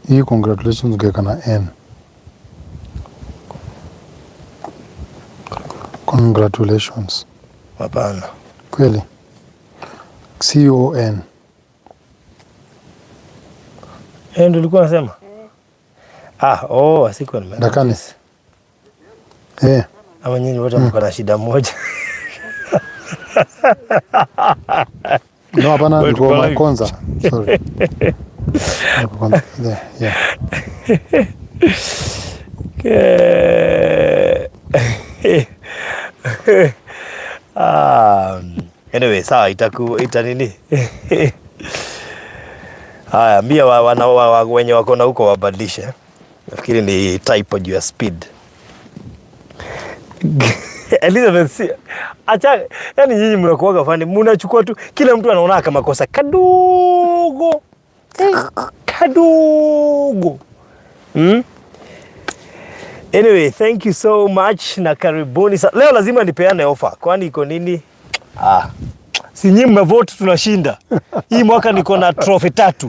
Hii congratulations ungeweka na N. Congratulations. Hapana. Kweli? C O N. Eh, ndio ulikuwa unasema? Ah, oh, sikuwa nime. Dakani. Eh. Ama nyinyi wote mko na shida moja. No, hapana, Wewe niko tuko live. Konza. Sorry. Niko Konza. There, yeah. Ah, anyway, sawa itaku ita nini? Haya, ambia wenye wako na huko wabadilishe. Nafikiri ni typo juu ya speed. Elizabeth, si, acha, yani nyinyi mnakuwaga fani, mnachukua tu kila mtu anaona kama kosa kadogo. Kadogo. Anyway, thank you so much na karibuni. Leo lazima nipeane offer. Kwani iko nini? Ah. Si nyinyi mmevote tunashinda. Hii mwaka niko na trophy 3.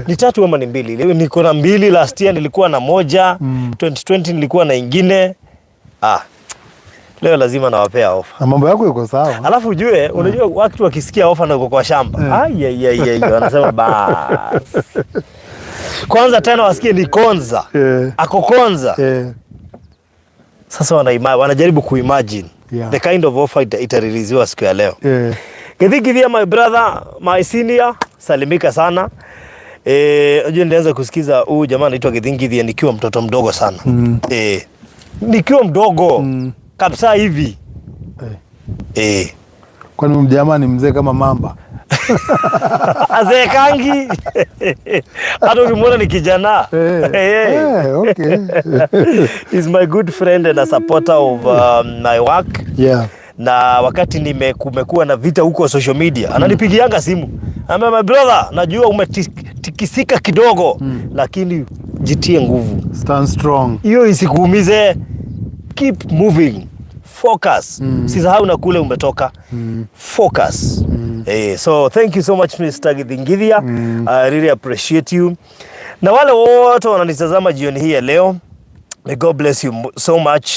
Ni 3 ama ni 2? Leo niko na 2, last year nilikuwa na 1, 2020 nilikuwa na ingine. Ah. Leo lazima nawapea offer. Na mambo yako iko sawa. Alafu ujue, unajua watu wakisikia offer na uko kwa shamba. Ai ai ai ai, wanasema bas. Kwanza tena wasikie ni Konza. Ako Konza. Sasa wanajaribu kuimagine the kind of offer itareleasiwa siku ya leo. Githigithia, my brother, my senior, salimika sana. Unajua nilianza kusikiza huyu jamaa anaitwa Githigithia nikiwa mtoto mdogo sana. Nikiwa mdogo kabisa hivi. Kwani mjamaa ni mzee kama mamba? Azeekangi. Hata ukimwona ni kijana. Okay. He's my good friend and a supporter of my work. Na wakati kumekuwa na vita huko social media, ananipigianga simu. Anambia, my brother, najua umetikisika kidogo, lakini jitie nguvu. Stand strong. Hiyo isikuumize. Keep moving. Focus. Sisahau na kule umetoka. Focus. So thank you so much Mr. Githigithia. I really appreciate you. Na wale wote wananitazama jioni hii ya leo, may God bless you so much.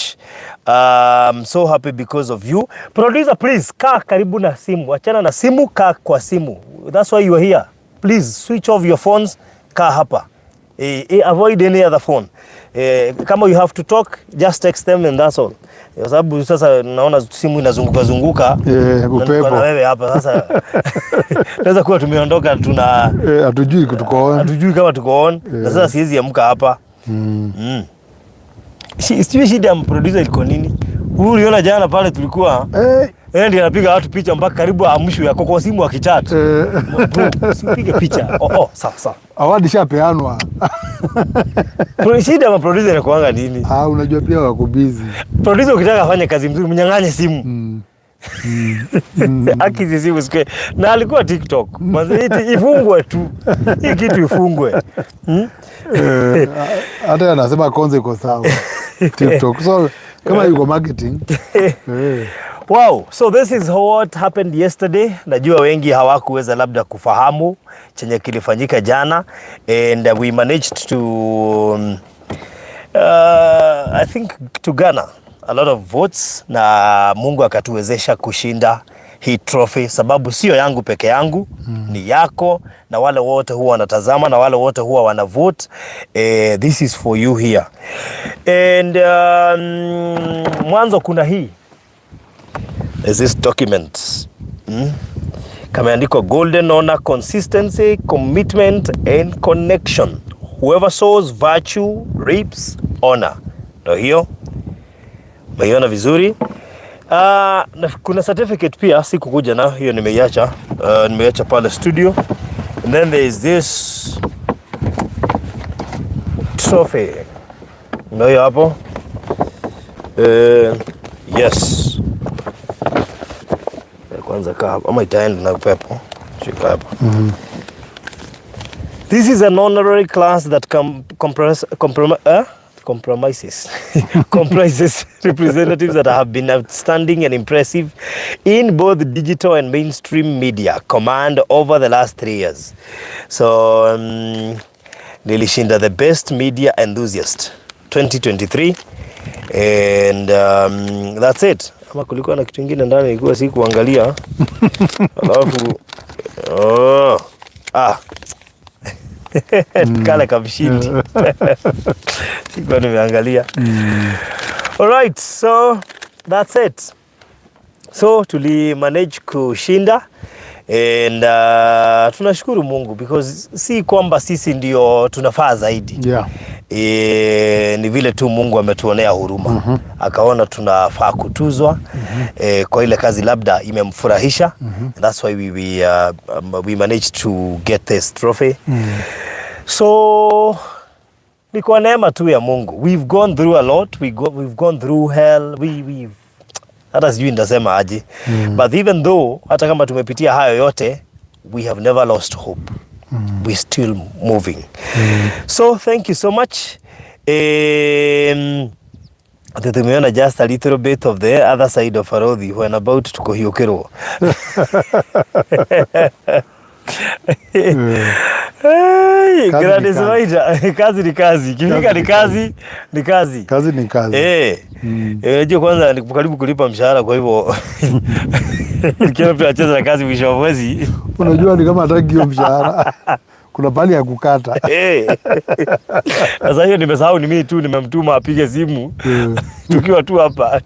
I'm so happy because of you. Producer, please, kaa karibu na simu. Achana na simu, kaa kwa simu. That's why you are here. Please switch off your phones, kaa hapa. Avoid any other phone. Kama you have to talk, just text them and that's all. Kwa sababu sasa naona simu inazunguka zunguka. Upepo. Na wewe hapa sasa. Tunaweza kuwa tumeondoka tuna Hatujui tuko on. Hatujui kama tuko on. Na sasa siwezi amka hapa. Sijui shida ya producer ilikuwa nini. Huyu uliona jana pale tulikuwa. Yeye ndiye anapiga watu picha mpaka karibu amshwe yako kwa simu akichat. Bro, usipige picha. Oh, oh, sawa sawa. Award ishapeanwa. Pro, shida ya producer inakuanga nini? Ah, unajua pia wako busy. Producer ukitaka afanye kazi mzuri mnyang'anye simu. Aki hizi simu siku. Na alikuwa TikTok. Manze ifungwe tu. Hii kitu ifungwe. Hata anasema Konza iko sawa. TikTok. So kama yuko marketing. Wow, so this is what happened yesterday. Najua wengi hawakuweza labda kufahamu chenye kilifanyika jana, and we managed to I think to garner a lot of votes, na Mungu akatuwezesha kushinda hii trophy, sababu sio yangu peke yangu, ni yako na wale wote huwa wanatazama na wale wote huwa wana vote. This is for you here. And mwanzo kuna hii. There's this document. Kameandikwa Golden Honor, Consistency, Commitment and Connection. Whoever sows virtue reaps honor. Ndio hiyo. Umeiona vizuri? Na kuna certificate pia sikukuja na hiyo, nimeiacha. Nimeiacha pale studio. And then there is this trophy. Ndio hiyo hapo. Yes. Kwanza kaa hapa ama itaenda na upepo. Shika hapa. This is an honorary class that comprises representatives that have been outstanding and impressive in both digital and mainstream media command over the last 3 years. So Nilishinda the best media enthusiast 2023 and that's it. Ama kulikuwa na kitu kingine ndani ilikuwa si kuangalia. Alafu, oh, ah, kale kamshindi sikuwa nimeangalia. Alright, so that's it. So tuli manage kushinda and tunashukuru Mungu because si kwamba sisi ndio tunafaa zaidi. E, ni vile tu Mungu ametuonea huruma, akaona tunafaa kutuzwa kwa ile kazi labda imemfurahisha. And that's why we managed to get this trophy. So ni kwa neema tu ya Mungu. We've gone through a lot. We've gone through hell. We've hata sijui nitasema aje. But even though hata kama tumepitia hayo yote, we have never lost hope. We still moving. So thank you so much. Tumeona just a little bit of the other side of Farodhi when about to kuhiũkĩrwo. Hey, Kazi ni Gladys kazi. Waita, kazi ni kazi. Ikifika Kazi ni ni kazi, ni kazi. Kazi ni kazi. Eh. Eh, unajua kwanza ni karibu kulipa mshahara, kwa hivyo nikiona mtu anacheza na kazi mwisho wa mwezi. Unajua ni kama hataki hiyo mshahara. Kuna pahali ya kukata. Eh. Sasa hiyo nimesahau ni mimi tu nimemtuma apige simu tukiwa tu hapa.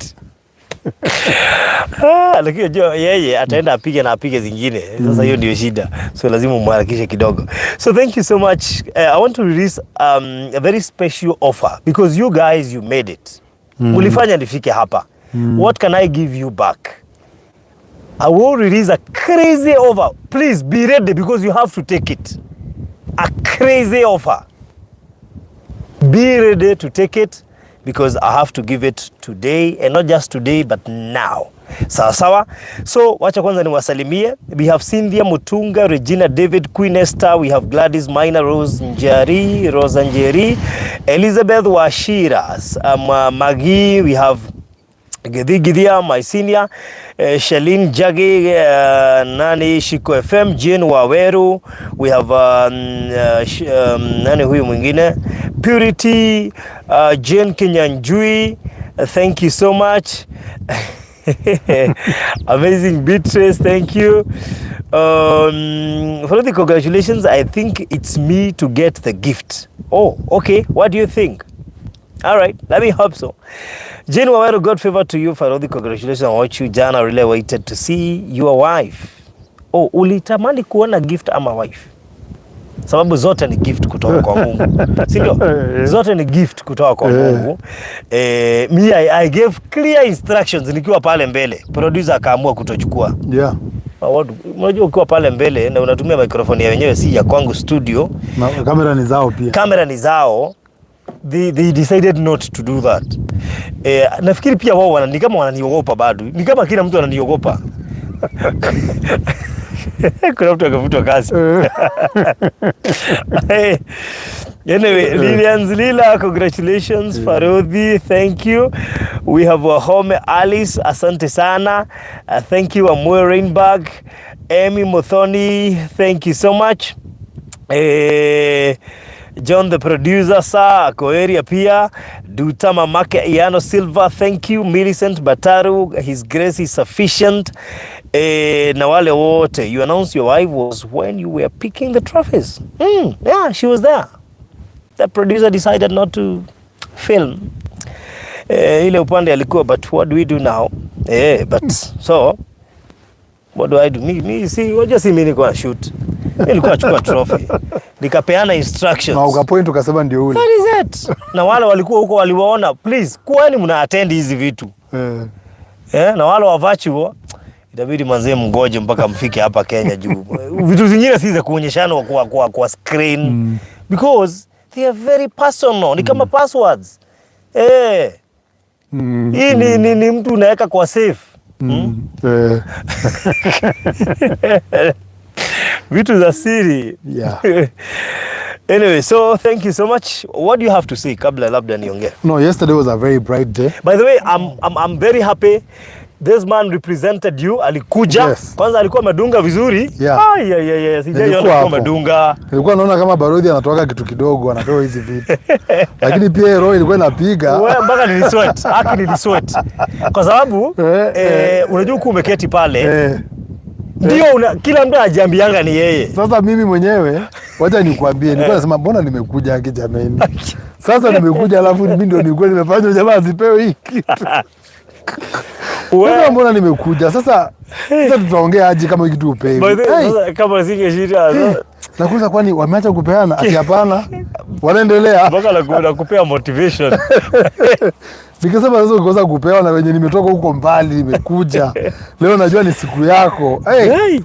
Ah, lakini unajua yeye ataenda apige na apige zingine. Sasa hiyo ndio shida, so lazima umharakishe kidogo. So thank you so much. I want to release a very special offer because you guys, you made it. Mulifanya nifike hapa. What can I give you back? I will release a crazy offer. Please be ready because you have to take it. A crazy offer. Be ready to take it because I have to give it today, and not just today but now. Sawa sawa. So wacha kwanza niwasalimie. We have Cynthia Mutunga, Regina David, Queen Esther, we have Gladys Minor, Rose Njeri, Rosa Njeri, Elizabeth Washira, Maggie, we have Gidhi Gidhia, my senior, Shalin Jagi, nani Shiko FM, Jane Waweru, we have nani huyu mwingine, Purity, Jane Kinyanjui, thank you so much. Amazing Beatrice, thank you. For the congratulations, I think it's me to get the gift. Oh, okay. What do you think? All right, let me hope so. Jane Waweru, God favor to you. Farodhi, congratulations on what you jana really waited to see your wife. Oh, ulitamani kuona gift ama wife? Sababu zote ni gift kutoka kwa Mungu, si ndio? Zote ni gift kutoka kwa Mungu. Eh, me I gave clear instructions nikiwa pale mbele. Producer akaamua kutochukua. Unajua ukiwa pale mbele na unatumia microphone ya wenyewe, si ya kwangu studio. Na kamera ni zao pia. Kamera ni zao. They decided not to do that. Eh, nafikiri pia wao ni kama wananiogopa bado. Ni kama kila mtu ananiogopa. Kuna mtu akafutwa kazi. Hey. Anyway, Lilian Zlila, congratulations. Farodhi, thank you. We have Wahome Alice, asante sana. Thank you Amwe Rainberg, Amy Muthoni, thank you so much. Eh, John the producer sa ako area pia. Duta Mamake Iano Silva, thank you. Millicent Bataru, his grace is sufficient. Eh, na wale wote, you announced your wife was when you were picking the trophies. Yeah, she was there. The producer decided not to film. Eh, ile upande alikuwa, but what do we do now? Eh, but so what do I do? Mi si wajua si mimi nilikuwa na shoot. Mimi nilikuwa nachukua trophy. Nikapeana instructions. Na ukapoint ukasema ndio ule. That is it. Na wale walikuwa huko waliwaona, please kuweni mna attend hizi vitu. Eh, na wale wa virtual itabidi manzee mgoje mpaka mfike hapa Kenya juu vitu zingine si za kuonyeshana kwa screen because they are very personal, ni kama passwords. Eh, hii ni mtu unaweka kwa safe. Vitu za siri. Anyway, so thank you so much. What do you have to say kabla labda niongee? No, yesterday was a very bright day. By the way, I'm very happy. This man represented you, alikuja. Kwanza alikuwa amedunga vizuri. Ai, ai, ai, ai, sijaiona Nilikuwa alikuwa hapo. amedunga. Nilikuwa naona kama Barodi anatoka kitu kidogo, anapewa hizi vitu, lakini pia roho ilikuwa inapiga. Wewe, mpaka nilisweat, haki nilisweat. Kwa sababu unajua huku umeketi pale ndio kila mtu anajiambianga ni yeye. Sasa mimi mwenyewe, wacha nikuambie, nilikuwa nasema mbona nimekuja haki jameni. Sasa nimekuja alafu mimi ndio nilikuwa nimefanya jamaa asipewe hii kitu. Sasa mbona nimekuja? Sasa tutaongea aje kama hii kitu upewi? By the way, Hey, sasa kama singeshinda sasa, nakuuliza, kwani wameacha kupeana? Ati hapana. Wanaendelea. Mpaka nakupea motivation. Nikisema sasa ukikosa kupewa na wenye nimetoka huko mbali nimekuja. Leo najua ni siku yako. Hey, Hey.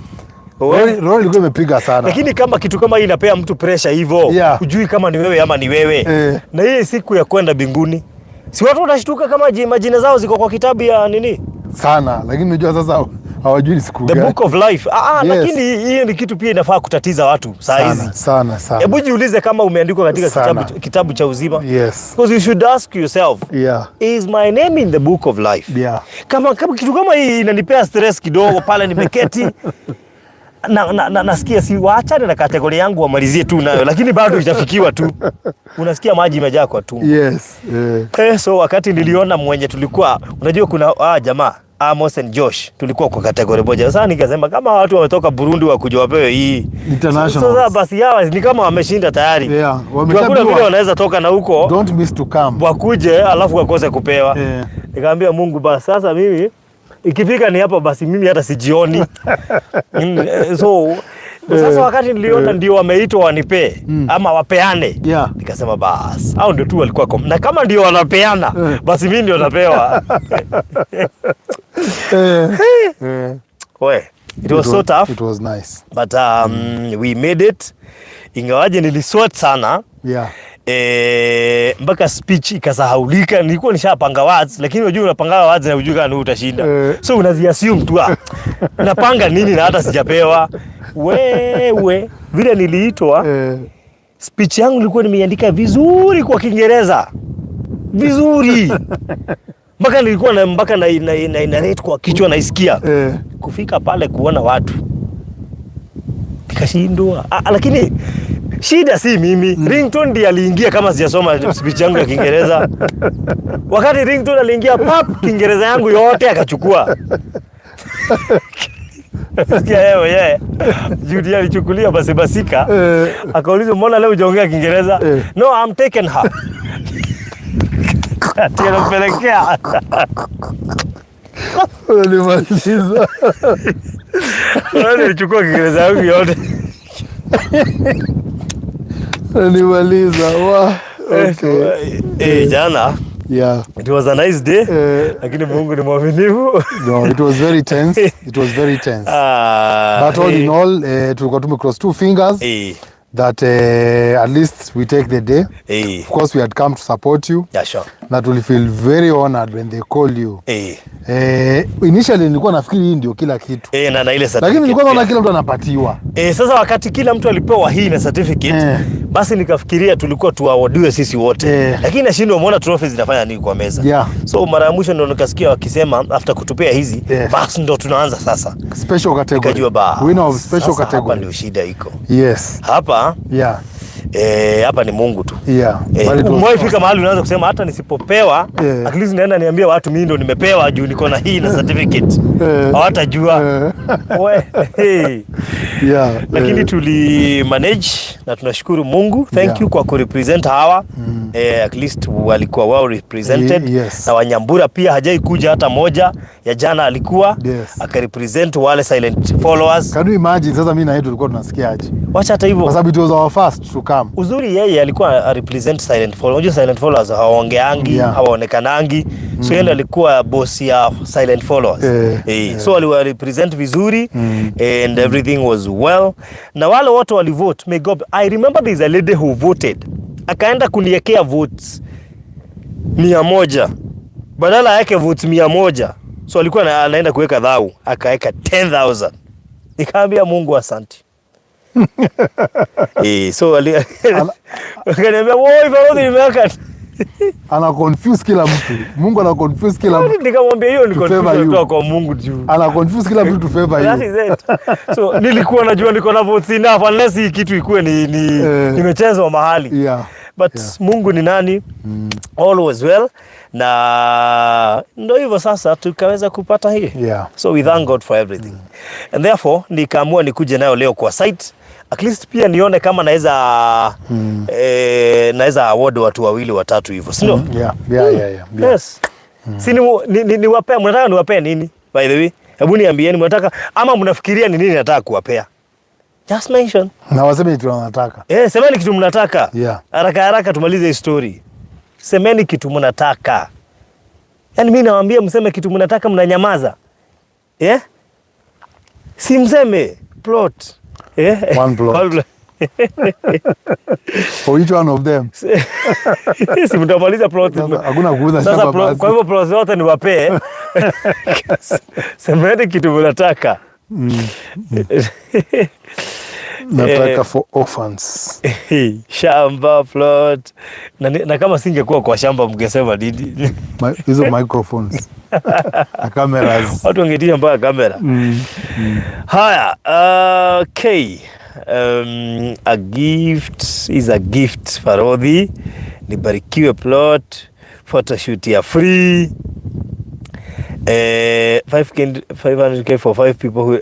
roho ilikuwa imepiga sana. Lakini kama kitu kama hii inapea mtu pressure hivyo, hujui kama ni wewe ama ni wewe. Na hii siku ya kwenda mbinguni, si watu watashtuka kama majina zao ziko kwa kitabu ya nini? Sana, lakini unajua sasa hawajui ni siku The gani. Book of Life. Ah, ah, lakini hiyo ni kitu pia inafaa kutatiza watu saa hizi. Sana, sana, sana. Hebu jiulize kama umeandikwa katika Sana. kitabu cha uzima. Because you should ask yourself, is my name in the book of life? Kama kitu kama hii inanipea stress kidogo pale nimeketi na nasikia si waachane na category yangu wamalizie tu nayo, lakini bado itafikiwa tu. Unasikia maji imejaa kwa tumbo. So wakati niliona mwenye tulikuwa, unajua kuna jamaa Amos and Josh tulikuwa kwa category moja. Sasa nikasema kama watu wametoka Burundi wakuja wapewe hii Internationals. Sasa basi hawa ni kama wameshinda tayari. Yeah, Juu hakuna wameshaambiwa. vile wanaweza toka na huko Don't miss to come. wakuje alafu wakose kupewa. Nikamwambia Mungu, basi sasa mimi ikifika ni hapa basi mimi hata sijioni. So sasa wakati niliona ndio wameitwa wanipee ama wapeane, nikasema basi hao ndio tu walikuwa na kama ndio wanapeana basi mimi ndio napewa. We, it was so tough, It was nice. But we made it, ingawaje nilisweat sana. Mpaka speech ikasahaulika. Nilikuwa nishapanga words, lakini unajua unapanga words na hujui kama ni utashinda, so unaziassume tu, ah, napanga nini na hata sijapewa. Wewe, vile niliitwa, speech yangu nilikuwa nimeiandika vizuri kwa Kiingereza vizuri, mpaka nilikuwa na mpaka na narrate kwa kichwa naisikia. Kufika pale kuona watu nikashindwa. Ah, lakini shida si mimi. Ringtone ndiye aliingia kama sijasoma speech yangu ya Kiingereza. Wakati Ringtone aliingia, pap, Kiingereza yangu yote akachukua. Sikia yeye yeye. Judy alichukulia basi basika. Akaulizwa, "Mbona leo hujaongea Kiingereza?" "No, I'm taking her." Ati anampelekea. Unanimaliza. Nilichukua Kiingereza yangu yote. Unanimaliza. Wa. Okay. Jana it was a nice day. Lakini Mungu ni mwaminifu. No, it was very tense. It was very tense. Ah, But all in all, tulikuwa tume cross two fingers that at least we take the day. Of course, we had come to support you. Na tuli feel very honored when they call you. Initially nilikuwa nafikiri hii ndio kila kitu. Na ile Lakini certificate nilikuwa naona pia. kila mtu anapatiwa. Sasa wakati kila mtu alipewa hii na certificate, basi nikafikiria tulikuwa tuawardiwe sisi wote. Lakini nashindwa, umeona trophies zinafanya nini kwa meza? So mara ya mwisho ndo nikasikia wakisema after kutupea hizi, basi ndo tunaanza sasa. Special category. Nikajua ba. Winner of special Sasa hapa category. ndio shida iko. Hapa hapa ni Mungu tu. But it was Umewahi fika mahali unaanza kusema hata nisipopewa, at least naenda niambie watu mimi ndo nimepewa juu niko na hii na certificate. Hawatajua. We, hey. Lakini tuli manage na tunashukuru Mungu. Thank you kwa kurepresent hawa. At least walikuwa well represented. Yes. Na Wanyambura pia hajai kuja hata moja ya jana alikuwa akarepresent wale silent followers. Can you imagine sasa mimi na yeye tulikuwa tunasikiaje? Wacha hata hivyo. Kwa sababu it was our first to come. Uzuri yeye alikuwa a represent silent followers. Unajua silent followers hawaongeangi, hawaonekanangi. So yeye ndiye alikuwa boss ya silent followers. So aliwa represent vizuri and everything was well. Na wale wote walivote, may God, I remember there is a lady who voted. Akaenda kuniekea votes 100. Badala yake votes 100. So alikuwa anaenda kuweka dhau, akaweka 10,000. Nikaambia Mungu asante. So akaniambia, "Woi, Farodhi nimeweka." Ana confuse kila mtu. Mungu ana confuse kila mtu. Nikamwambia hiyo ni To favor confusion you. kutoka kwa Mungu juu. Ana confuse kila mtu to favor That you. is it. So nilikuwa najua niko na votes enough unless hii kitu ikuwe ni nimechezwa mahali. But Mungu ni nani? All was well, na ndo hivyo sasa tukaweza kupata hii. So we thank God for everything. And therefore nikaamua nikuje nayo leo kwa site, at least pia nione kama naweza naweza award watu wawili watatu hivyo, si ndio? Yeah. Yes. Si ni mnataka niwapee nini? By the way, hebu niambieni mnataka ama mnafikiria ni nini nataka kuwapea? Just mention. Na waseme kitu wanataka. Eh, semeni kitu mnataka. Haraka haraka tumalize hii story. Semeni kitu mnataka. Yaani mimi nawaambia mseme kitu mnataka, mnanyamaza. Eh? Si mseme plot. Eh? One plot. One plot. For each one of them. Si mtamaliza plot. Sasa hakuna kuuza Sasa shamba plot, basi. kwa hivyo plot zote niwapee. Semeni kitu mnataka. Nataka for orphans. Shamba plot na kama singekuwa kwa shamba mngesema nini? Hizo microphones na cameras. Watu wangeitisha mpaka kamera. Haya, okay. A gift is a gift. Farodhi, nibarikiwe plot, photoshoot ya free. 5K, 500K for five people who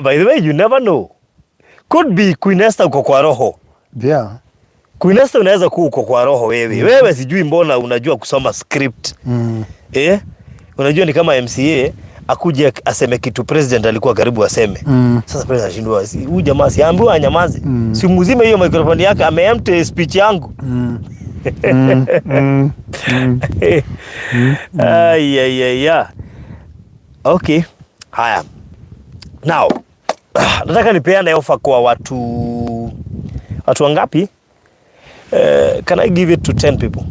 by the way, you never know. Could be Queen Esther uko kwa roho. Queen Esther unaweza kuwa uko kwa roho wewe. Wewe sijui mbona unajua kusoma script. Eh? Unajua ni kama MCA akuje aseme kitu president alikuwa karibu aseme. Sasa president ashindwa, huyu jamaa si ambiwa anyamaze. Si muzime hiyo microphone yake, ameempty speech yangu. Ay, ay, ay, ay. Okay. Haya. Now, nataka nipeane offer kwa watu wangapi? Can I give it to 10 people?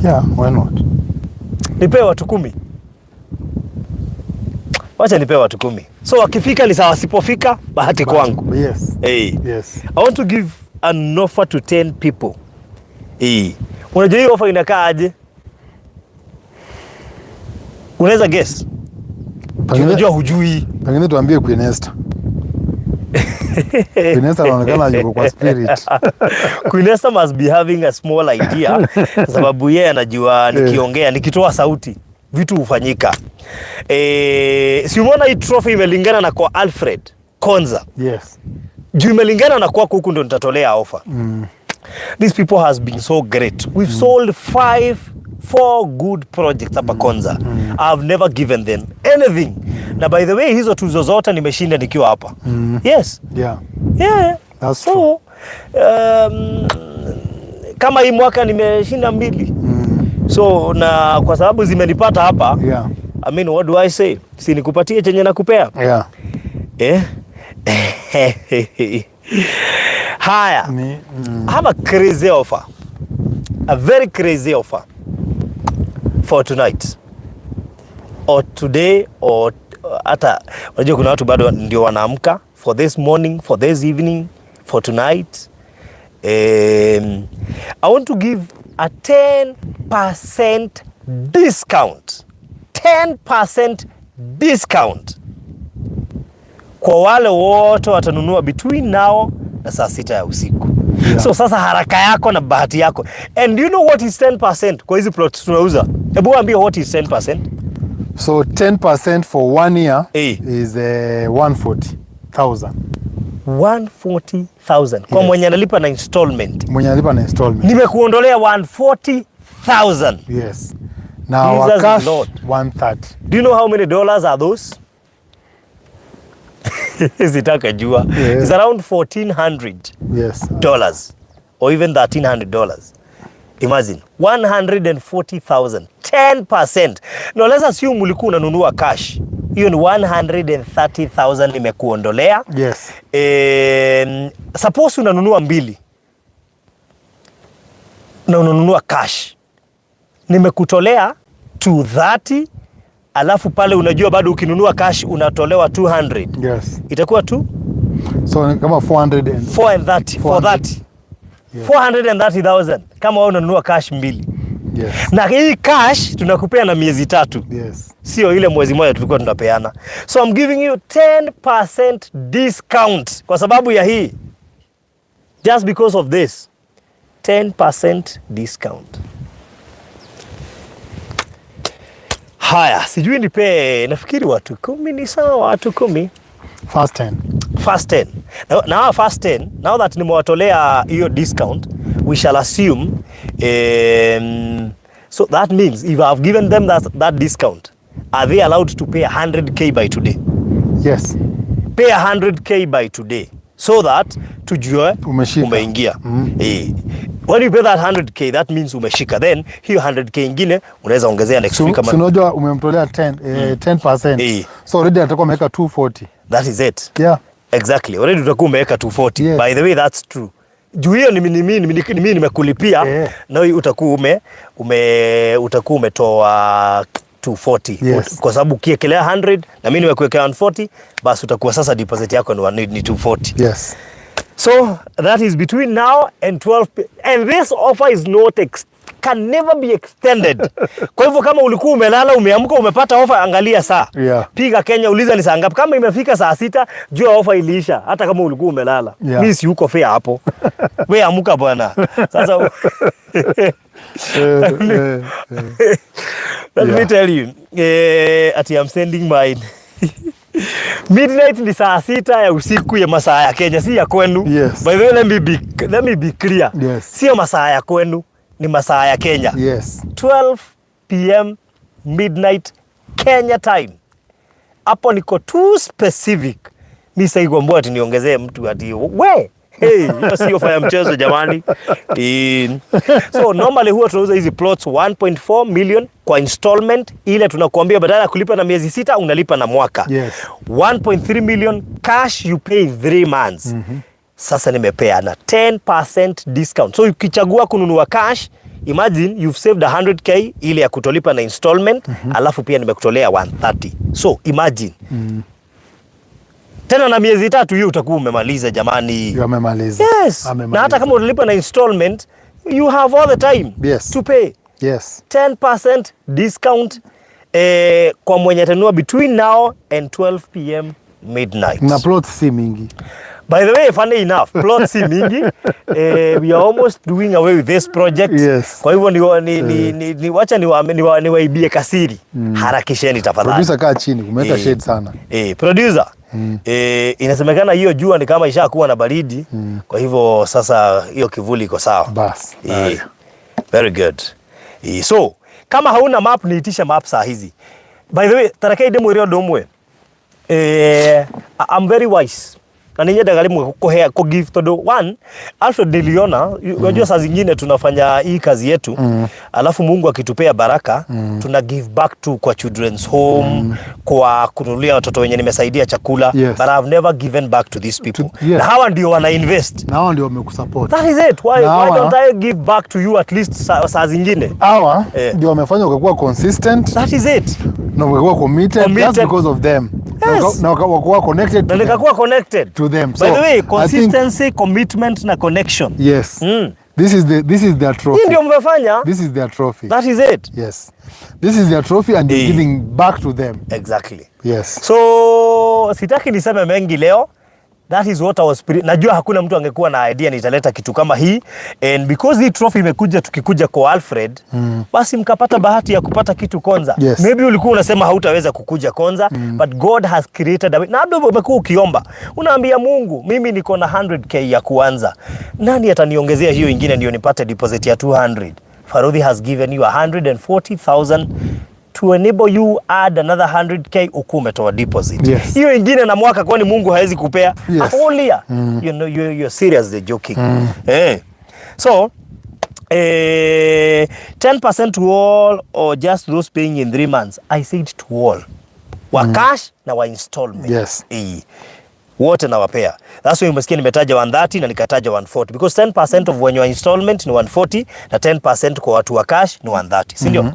Yeah, why not? Nipewe watu 10. Wacha nipewe watu 10. So wakifika ni sawa, wasipofika bahati kwangu. Hey. I want to give an offer to 10 people. Hey. Unajua hii offer inakaa aje? Unaweza guess? Unajua hujui. Pengine tuambie Queen Esther. Queen Esther anaonekana yuko kwa spirit. Queen Esther must be having a small idea kwa sababu yeye anajua nikiongea, nikitoa sauti vitu hufanyika. Si umeona hii trophy imelingana na kwa Alfred Konza. Juu imelingana na kwako huku ndo nitatolea offer. These people has been so great. We've sold four good projects hapa Konza. I've never given them anything. Na by the way, hizo tuzo zote nimeshinda nikiwa hapa. Yes. Yeah. That's So, kama hii mwaka nimeshinda mbili. So na kwa sababu zimenipata hapa, I mean, what do I say? Si nikupatie chenye nakupea? Eh? Haya. I have a crazy offer. A very crazy offer for tonight or today or hata unajua kuna watu bado ndio wanaamka, for this morning, for this evening, for tonight. I want to give a 10% discount. 10% discount kwa wale wote watanunua between now na saa 6 ya usiku. So sasa haraka yako na bahati yako. And you know what is 10% kwa hizi plots tunauza? Hebu ambie, what is 10%? So 10% for one year is 140,000. 140,000 kwa mwenye analipa na installment. Mwenye analipa na installment. Nimekuondolea 140,000. Yes. Na wa Jesus is cash Lord. 130. Do you know how many dollars are those? Sitaka jua. It's around $1,400 dollars or even $1,300. Imagine 140,000, 10%. No, let's assume ulikuwa unanunua cash. Hiyo ni 130,000 nimekuondolea. Suppose unanunua mbili na unanunua cash, nimekutolea 230, alafu pale unajua bado ukinunua cash unatolewa 200. Itakuwa tu So ni kama 400 and 430, 430. 430,000 kama wewe unanunua cash mbili. Na hii cash tunakupea na miezi 3. Sio ile mwezi moja tulikuwa tunapeana. So I'm giving you 10% discount kwa sababu ya hii. Just because of this. 10% discount. Haya, sijui nipe, nafikiri watu 10 ni sawa, watu 10. First 10. First 10. Now first 10, now that nimewatolea hiyo discount, we shall assume so that means if I've given them that discount, are they allowed to pay 100K by today? Yes. Pay 100K by today so that tujue umeshika. Umeingia. When you pay that 100K, that means umeshika. Then hiyo 100K ingine unaweza ongezea next week kama So unajua umemtolea 10%. So already atakuwa ameweka 240. That is it. Yeah. Exactly. Already utakuwa umeweka 240. Yes. By the way, that's true. Juu hiyo ni mimi nimekulipia. Na utakuwa utakuwa umetoa 240. Yes. Kwa sababu ukiekelea 100 na mimi nimekuwekea 140, basi utakuwa sasa deposit yako ni 240. Yes. So that is between now and 12 and this offer is not can never be extended. Kwa hivyo kama ulikuwa umelala umeamka umepata offer, angalia saa. Yeah. Piga Kenya uliza ni saa ngapi. Kama imefika saa 6 jua offer iliisha hata kama ulikuwa umelala. Yeah. Mimi si uko fair hapo. Wewe amka bwana. Sasa Let me tell you, ati I'm sending mine. Midnight ni saa 6 ya usiku ya masaa ya Kenya, si ya kwenu. Yes. By the way, let me be clear. Yes. Sio masaa ya kwenu, ni masaa ya Kenya. Yes. 12 PM midnight Kenya time. Hapo niko too specific. Mimi sasa kuambia ati niongezee mtu ati we. Hey, hiyo sio fanya mchezo jamani. So normally huwa tunauza hizi plots 1.4 million kwa installment, ile tunakuambia badala ya kulipa na miezi 6 unalipa na mwaka. Yes. 1.3 million cash you pay 3 months. Sasa nimepeana 10% discount. So ukichagua kununua cash, imagine you've saved 100K ile ya kutolipa na installment, alafu pia nimekutolea 130. So imagine. Tena na miezi 3 hiyo utakuwa umemaliza jamani. Amemaliza. Yes. Amemaliza. Na hata kama utalipa na installment, you have all the time yes, to pay. Yes. 10% discount kwa mwenye atanunua between now and 12 PM midnight. Na plot si mingi. By the way, funny enough, plot si mingi. We are almost doing away with this project. Yes. Kwa hivyo ni wacha niwaibie kasiri. Harakisheni tafadhali. Producer kaa chini, kumeweka shade sana. Producer. Inasemekana hiyo jua ni kama ishakuwa na baridi. Kwa hivyo sasa hiyo kivuli iko sawa. Bas. Very good. So, kama hauna map niitisha map saa hizi. By the way, tarakei demu rio domwe. I'm very wise. Na ninyendaga rimwe kuhea ku give tondu one Alfred niliona unajua saa zingine tunafanya hii kazi yetu alafu Mungu akitupea baraka tuna give back to kwa children's home kwa kununulia watoto wenye nimesaidia chakula. Yes. But I've never given back to these people. Yes. Na hawa ndio wana invest. Na hawa ndio wamekusupport. That is it. Why don't I give back to you at least saa zingine? Hawa ndio wamefanya ukakuwa consistent. That is it. Na ukakuwa committed. That's because of them. Yes. Na ukakuwa connected to Na nikakuwa connected to them. By So, the way, consistency, commitment na connection. Yes. This is their trophy. Hii ndio mmefanya. This is their trophy. That is it. Yes. This is their trophy and you're giving back to them. Exactly. Yes. So sitaki niseme mengi leo. That is what I was najua hakuna mtu angekuwa na idea nitaleta kitu kama hii, and because hii trophy imekuja tukikuja kwa Alfred, basi mkapata bahati ya kupata kitu Konza. Yes. Maybe ulikuwa unasema hautaweza kukuja Konza, but God has created a way. Na labda umekuwa ukiomba, unaambia Mungu, mimi niko na 100K ya kuanza. Nani ataniongezea hiyo ingine ndio nipate deposit ya 200? Farudhi has given you 140,000 to enable you add another 100K uku umetoa deposit. Yes. Hiyo ingine na mwaka kwani Mungu hawezi kupea? Yes. Aholia. You know, you're seriously joking. So, 10% to all or just those paying in 3 months? I said to all. Wa cash na wa installment. Yes. Wote nawapea. That's why umesikia nimetaja 130 na nikataja 140 because 10% of when you are installment ni 140 na 10% kwa watu wa cash ni 130, si ndio?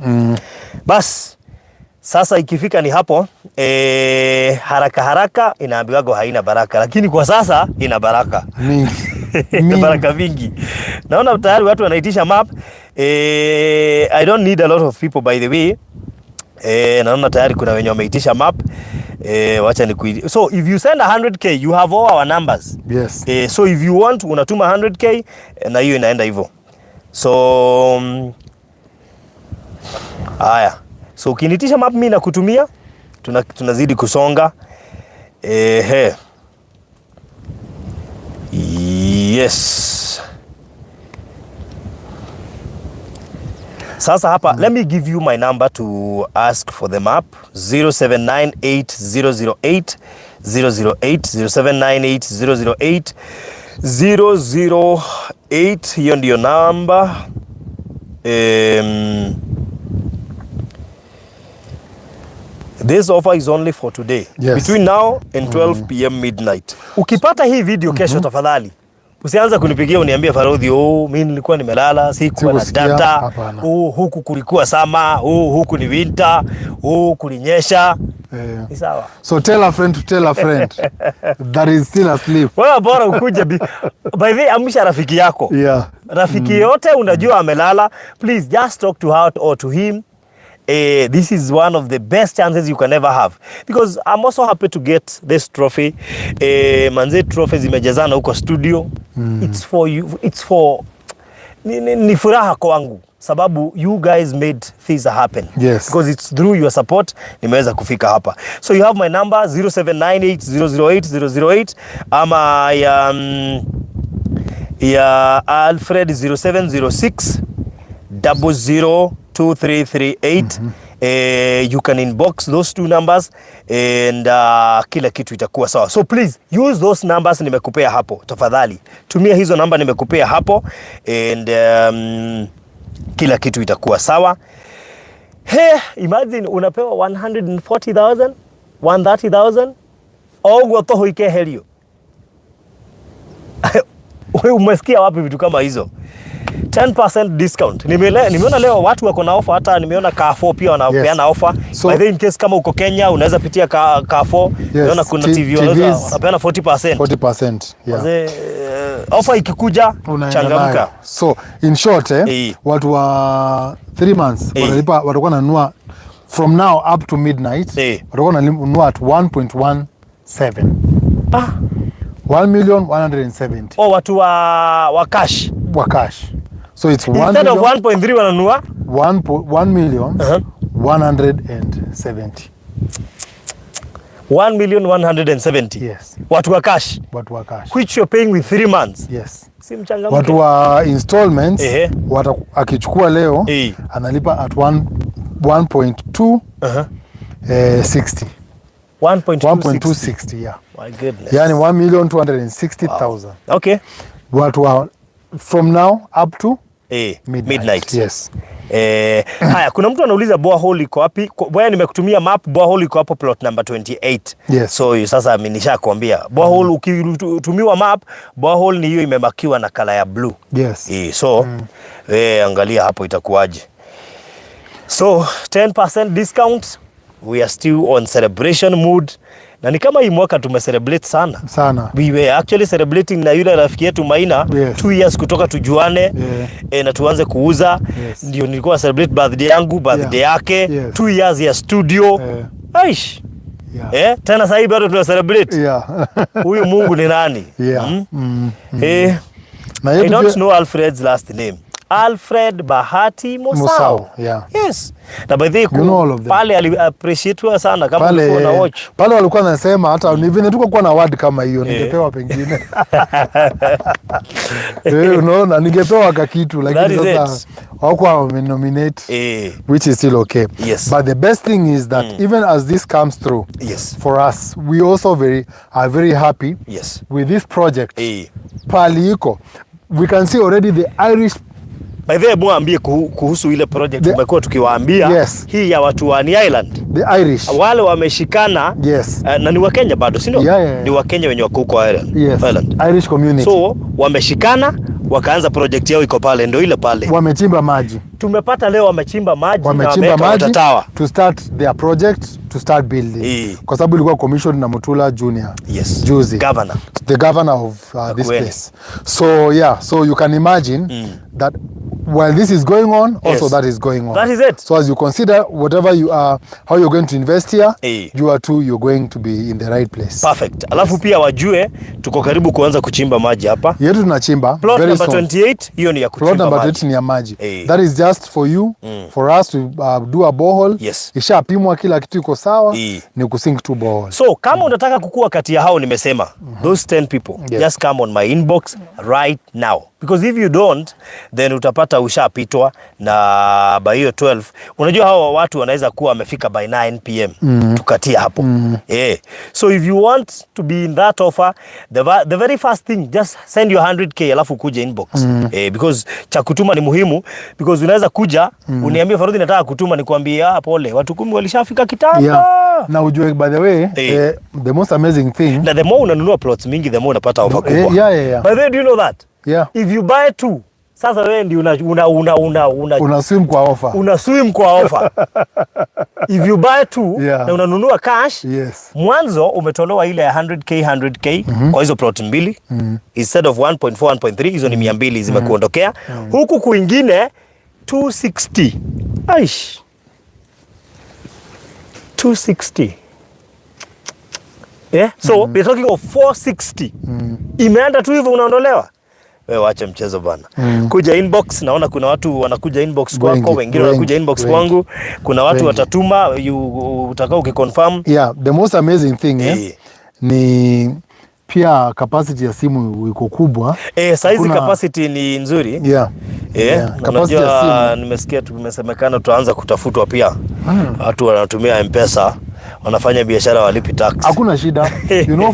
Bas sasa ikifika ni hapo haraka haraka inaambiwago haina baraka, lakini kwa sasa ina baraka mingi. Mingi. Baraka mingi. Naona tayari watu wanaitisha map. I don't need a lot of people, by the way. Naona tayari kuna wenye wameitisha map. Wacha ni, so if you send 100K, you have all our numbers. So if you want, unatuma 100K na hiyo inaenda hivyo. So haya. So ukiniitisha map, mimi nakutumia, tunazidi kusonga. Ehe. Yes. Sasa hapa, let me give you my number to ask for the map: 0798 008 008, 0798 008 008. Hiyo ndiyo namba. This offer is only for today. Between now and 12 p.m. midnight. Ukipata hii video kesho, tafadhali usianza kunipigia uniambie, "Farodhi, oh, mimi nilikuwa nimelala, sikuwa na Sikusikia." data." Hapana. Oh, huku kulikuwa summer, oh, huku ni winter, oh, kulinyesha. Ni sawa. So tell a friend to tell a friend that is still asleep. Wewe bora ukuje by the way, amsha rafiki yako. Rafiki yote unajua amelala, please just talk to her or to him. This is one of the best chances you can ever have, because I'm also happy to get this trophy. Manze, trophy zimejazana huko studio. It's for you, it's for ni furaha kwangu sababu you guys made things happen. Because it's through your support nimeweza kufika hapa. So you have my number, 0798008008, ama ya Alfred, 0706 002338. You can inbox those two numbers and kila kitu itakuwa sawa. So please use those numbers nimekupea hapo. Tafadhali tumia hizo namba nimekupea hapo and kila kitu itakuwa sawa. He, imagine unapewa 140,000, 130,000 oguo toho ikeherio. Wewe umesikia wapi vitu kama hizo? 10% discount. Nimeona leo watu wako na offer, hata nimeona Carrefour pia wanapeana offer. By the way, in case kama uko Kenya unaweza pitia Carrefour. Nimeona kuna TV wanaweza TVs. wanapeana 40%. 40%. Yeah. Wazee, offer ikikuja, Unaenda changamka. nayo. So in short, watu wa 3 months watalipa, watakuwa wananunua from now up to midnight, watakuwa wananunua at 1.17. Ah, 1 million 170. Oh, watu wa cash. Wa cash. So it's 1 Instead of million, 1.3 wananunua 1 million 170. 1 million 170. Yes. Watu wa cash, Watu wa cash. Which you're paying with 3 months. Yes. Si mchangamke. Watu wa installments akichukua leo analipa at 1 1.2 60. 1.260. 1.260, yeah. My goodness. Yani 1 million 260,000. Watu wa from now up to midnight. Midnight. Yes. Haya, kuna mtu anauliza borehole iko wapi? Bwana, nimekutumia map, borehole iko hapo plot number 28. Yes. So hiyo sasa mimi nishakwambia. Borehole, ukitumiwa map, borehole ni hiyo imemarkiwa na color ya blue. So angalia hapo itakuwaje. So 10% discount, we are still on celebration mood. Na ni kama hii mwaka tumecelebrate sana. Sana. We were actually celebrating na yule rafiki yetu Maina 2 years kutoka tujuane na tuanze kuuza. Ndio nilikuwa celebrate birthday yangu, birthday yake, 2 years ya studio. Aish. Tena sasa hivi bado tuna celebrate. Huyu Mungu ni nani? Yeah. Mm? Na I yetu don't pia know Alfred's last name. Alfred Bahati Mosau. Musau, yeah. Yes. Na by the way, You know all of them. Pale ali appreciatewa sana kama ulikuwa una Pale watch. Pale walikuwa nasema hata ni vile tuko kuwa na word kama hiyo, ningepewa pengine. Unaona, ningepewa kakitu, lakini That is sasa it. hawakuwa wamenominate, which is still okay. But the best thing is that even as this comes through for us, we also very are very happy with this project. Pali iko, we can see already the Irish By the way, muambie kuhusu ile project tumekuwa tukiwaambia, hii ya watu wa Ni Island. The Irish. Wale wameshikana na ni Wakenya bado, si ndio? Yeah. Ni Wakenya wenye wako huko Ireland. Yes. Ireland. Irish community. So wameshikana, Wakaanza project yao, iko pale, ndio ile pale. Wamechimba maji. Tumepata leo wamechimba maji na Wamechimba wameweka maji water tower. To start their project, to start building. Kwa sababu ilikuwa commissioned na Mutula Junior. Juzi. Governor. The governor of this Makueni. Place. So yeah, so you can imagine that while this is going on, also that is going on. That is it. So as you consider whatever you are, how you're going to invest here, you are too, you're going to be in the right place. Perfect. Alafu pia wajue tuko karibu kuanza kuchimba maji hapa. Yetu tunachimba Plot very number soon. 28, hiyo ni ya Plot kuchimba number maji. 28 ni ya maji. That is just for you, for us to do a borehole. Ishapimwa, kila kitu iko sawa. Ni kusink tu borehole. So kama unataka kukua kati ya hao nimesema, those 10 people, just come on my inbox right now, because if you don't, then utapata ushapitwa na by hiyo 12. Unajua hawa watu wanaweza kuwa wamefika by 9 p.m., tukatia hapo. So if you want to be in that offer, the very first thing, just send your 100K alafu kuje inbox, because cha kutuma ni muhimu, because unaweza kuja uniambie, "Farudhi, nataka kutuma," nikwambie, "Ah, pole, watu 10 walishafika kitambo." Yeah. Na ujue, by the way, the most amazing thing, Na the more unanunua plots mingi, the more unapata offer kubwa. By the way, do you know that if you buy two, sasa wewe ndio una una swim kwa offer. Una swim kwa offer if you buy two na unanunua cash. Mwanzo umetolewa ile ya 100K 100K kwa hizo plot mbili, instead of 1.4 1.3, hizo ni 200 zimekuondokea. Huku kwingine 260, aish, 260. Yeah? So we're talking of 460 imeenda tu hivyo, unaondolewa. Wewe wache mchezo bana. Kuja inbox, naona kuna watu wanakuja inbox kwako, Wengi, wengine wanakuja wengi, inbox wengi. kwangu, kuna watu Wengi. watatuma, utakao ukiconfirm. Yeah, the most amazing thing, ni pia capacity ya simu iko kubwa. Saizi capacity ni nzuri. Yeah, Na capacity ya unajua simu. nimesikia tumesemekana tutaanza kutafutwa pia. Watu wanatumia M-Pesa, wanafanya biashara, walipi tax. Hakuna shida.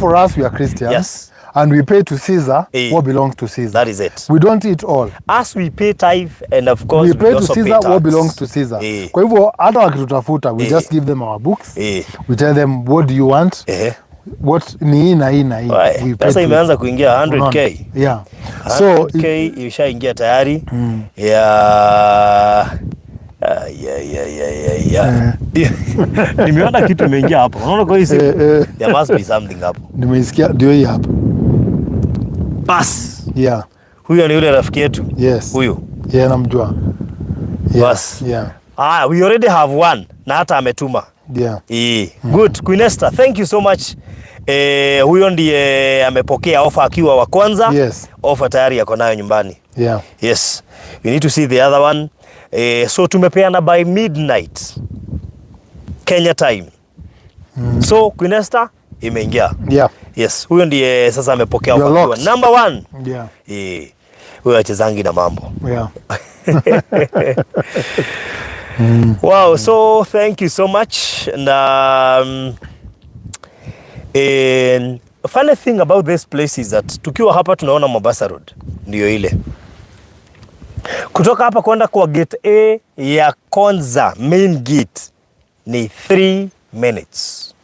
For us, we are Christians. And we pay to Caesar what belongs to Caesar. That is it. We don't eat all. As we pay tithe and of course We pay to also pay Caesar tax. What belongs to Caesar. Kwa hivyo hata wakitutafuta, we just give them our books. We tell them, "What do you want?" What ni hii na hii na hii. Wae, We pay pesa to imeanza kuingia 100K. Unaona? Yeah. So 100K ishaingia tayari ya. Ah, yeah. Nimeona kitu imeingia hapo. Unaona kwa hii simu? Eh. There must be something hapo. Nimeisikia, ndio hii hapa. Bas. Yeah. Huyo ni yule rafiki yetu. Yes. Huyu. Yeah, namjua. Yeah. Bas. Yeah. Ah, we already have one na hata ametuma. Good. Queen Esther, thank you so much. Huyo ndiye amepokea ofa akiwa wa kwanza. Ofa tayari yako nayo nyumbani. Yes. We need to see the other one. So tumepeana by midnight Kenya time. So Queen Esther imeingia. Yes, huyo ndiye sasa amepokea You're ofa akiwa locked. number one. Huyo achezangi na mambo. Wow, so thank you so much. And funny thing about this place is that tukiwa hapa tunaona Mombasa Road ndio ile. Kutoka hapa kwenda kwa gate A ya Konza main gate ni 3 minutes,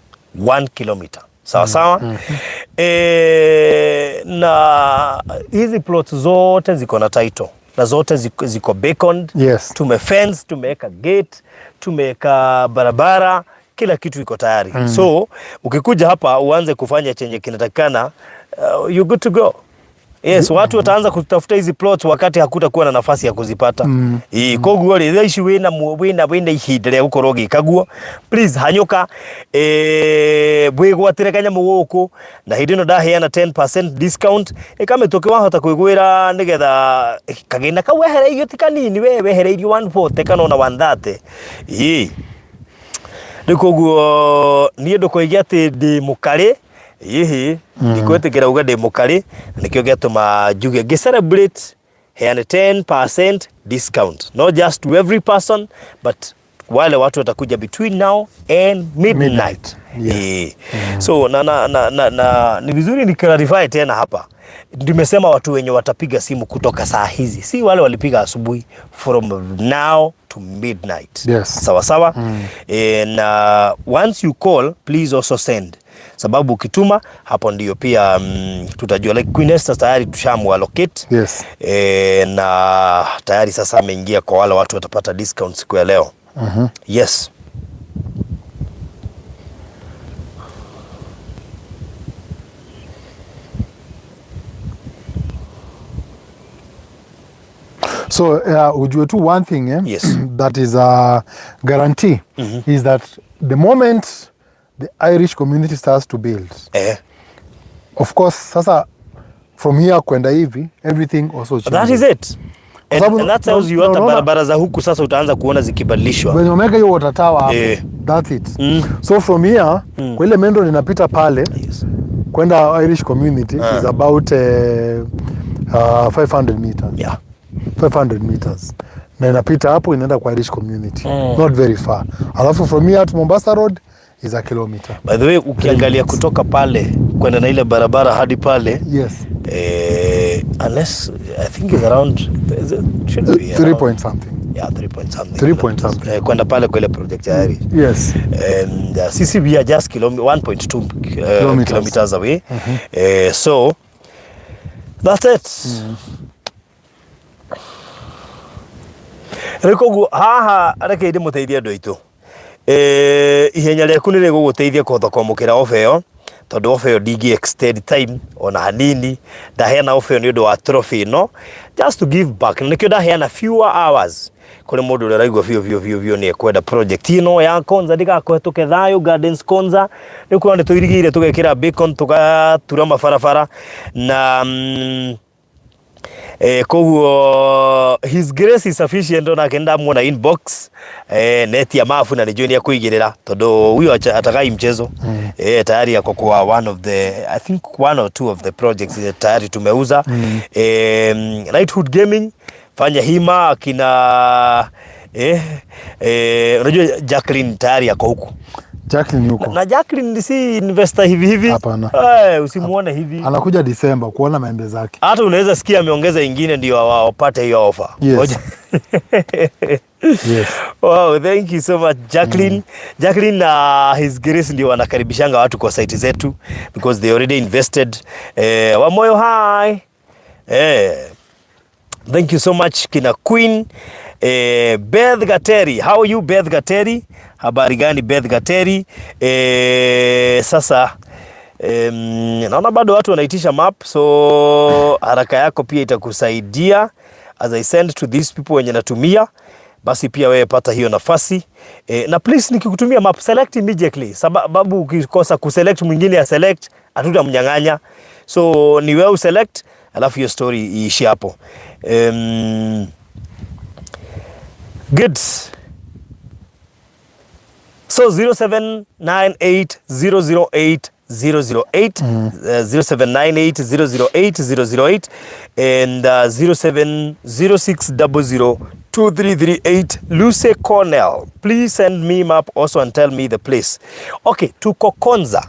1 kilometer. Sawa sawa. Na hizi plots zote ziko na title na zote ziko beaconed. Tume fence, tumeweka gate, tumeweka barabara, kila kitu iko tayari. So ukikuja hapa uanze kufanya chenye kinatakikana, you good to go. Yes, watu wataanza kutafuta hizi plots wakati hakutakuwa na nafasi ya kuzipata. Koguo rĩ, thaa ici wĩna ihinda rĩa gũkorwo ũgĩka guo. Please hanyũka, wĩgwatĩre kanyamũ gũkũ na hĩndĩ ĩno ndaheana 10% discount ĩkamĩtũkĩ wahota kwĩgwĩra nĩgetha kagĩna kau wehereirio ti kanini, we wehereirio 140 kana ona 130. Ĩĩ. Rĩu koguo niĩ ndũkoige atĩ ndĩ mũkarĩ, hihi ndikwĩtĩkĩra uga ndĩ mũkarĩ, na nĩkĩo gĩatũma njuge ngĩ celebrate heane 10% discount, not just to every person, but wale watu watakuja between now and midnight. Midnight, yes. So na ni vizuri ni clarify tena hapa, nimesema watu wenye watapiga simu kutoka saa hizi, si wale walipiga asubuhi, from now to midnight. Sawa sawa. And once you call, please also send Sababu ukituma hapo ndio pia tutajua like Queen Esther tayari tushamu allocate. Na tayari sasa ameingia kwa wale watu watapata discount siku ya leo. Yes. So ujue tu one thing, eh? Yes. That is a guarantee is that the moment the Irish community starts to build, of course sasa from here kwenda hivi everything also changes. That is it. And, sababu and that tells you hata barabara za huku sasa utaanza kuona zikibadilishwa. When wameweka hiyo water tower hapo, that's it. So from here kwa ile main road inapita pale kwenda Irish community is about 500 meters. 500 meters na inapita hapo inaenda kwa Irish community. Not very far. Alafu from here to Mombasa Road is a kilometer. By the way, ukiangalia kutoka pale kwenda na ile barabara hadi pale, unless I think it's around, it should be 3 around, point something. Yeah, 3 point something. 3 point something. Kwenda pale kwa ile project ya Irish. And sisi we are just 1.2 Kilometers. Kilometers away. So that's it. Rĩu koguo haha reke ndĩmũteithie andũ aitũ. Ihenya rĩaku nĩ rĩgũgũteithia kũhota kwamũkĩra offer ĩyo, tondũ offer ĩyo ndingĩ extend time ona hanini. Ndaheana offer ĩyo nĩ ũndũ wa trophy ĩno, just to give back, na nĩkĩo ndaheana fewer hours kũrĩ mũndũ ũrĩa ũraigua biũ biũ biũ biũ nĩ ekwenda project ĩno ya Konza ndĩgakũhetũke thayũ. Gardens Konza nĩ kuona nĩ tũirigĩire, tũgekĩra bacon, tũgatura mabarabara na koguo His Grace is sufficient. Onake ndamuona inbox, netia mafu na nijue ni akuigirira tondu huyo atakai mchezo. Tayari ako kwa one of the, I think one or two of the projects tayari tumeuza. Knighthood Gaming, fanya hima akina unajua Jacqueline tayari ako huku. Jacqueline yuko. Na Jacqueline si investor hivi hivi. Hapana. Usimuone hivi. Anakuja December kuona maembe zake. Hata unaweza sikia ameongeza ingine ndio wapate hiyo offer. Wow, thank you so much Jacqueline. Jacqueline na His Grace ndio wanakaribishanga watu kwa site zetu because they already invested. Wamoyo, hi. Thank you so much kina Queen. Beth Gateri, how are you Beth Gateri? Habari gani Beth Gateri? Sasa naona bado watu wanaitisha map, so haraka yako pia itakusaidia as I send to these people wenye natumia, basi pia wewe pata hiyo nafasi. Na please nikikutumia map select immediately, sababu ukikosa kuselect mwingine ya select hatutamnyang'anya, so ni wewe uselect alafu hiyo story iishie hapo. Good. So 0798008008, 0798008008 and 0706002338. Lucy Cornell, please send me map also and tell me the place. Okay, tuko Konza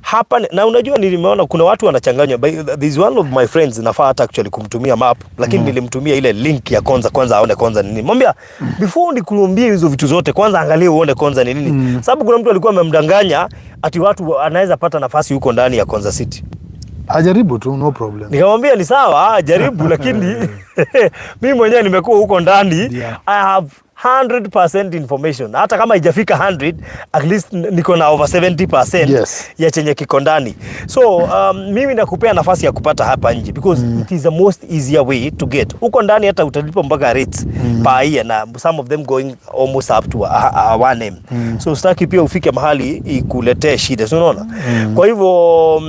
hapa na unajua nilimeona kuna watu wanachanganywa. There's one of my friends nafaa hata actually kumtumia map, lakini nilimtumia ile link ya Konza kwanza aone Konza ni nini. Mwambia before nikuambie hizo vitu zote kwanza angalia uone Konza ni nini. Sababu kuna mtu alikuwa amemdanganya ati watu anaweza pata nafasi huko ndani ya Konza City. Ajaribu tu, no problem. Nikamwambia ni sawa, jaribu, lakini mimi mwenyewe nimekuwa huko ndani. I have 100% information. Hata kama haijafika 100, at least niko na over 70% ya chenye kiko ndani. So mimi nakupea nafasi ya kupata hapa nje because it is the most easier way to get. Huko ndani hata utalipa mpaka rates per year, na some of them going almost up to a 1M. So sitaki pia ufike mahali ikuletee shida, si unaona? Kwa hivyo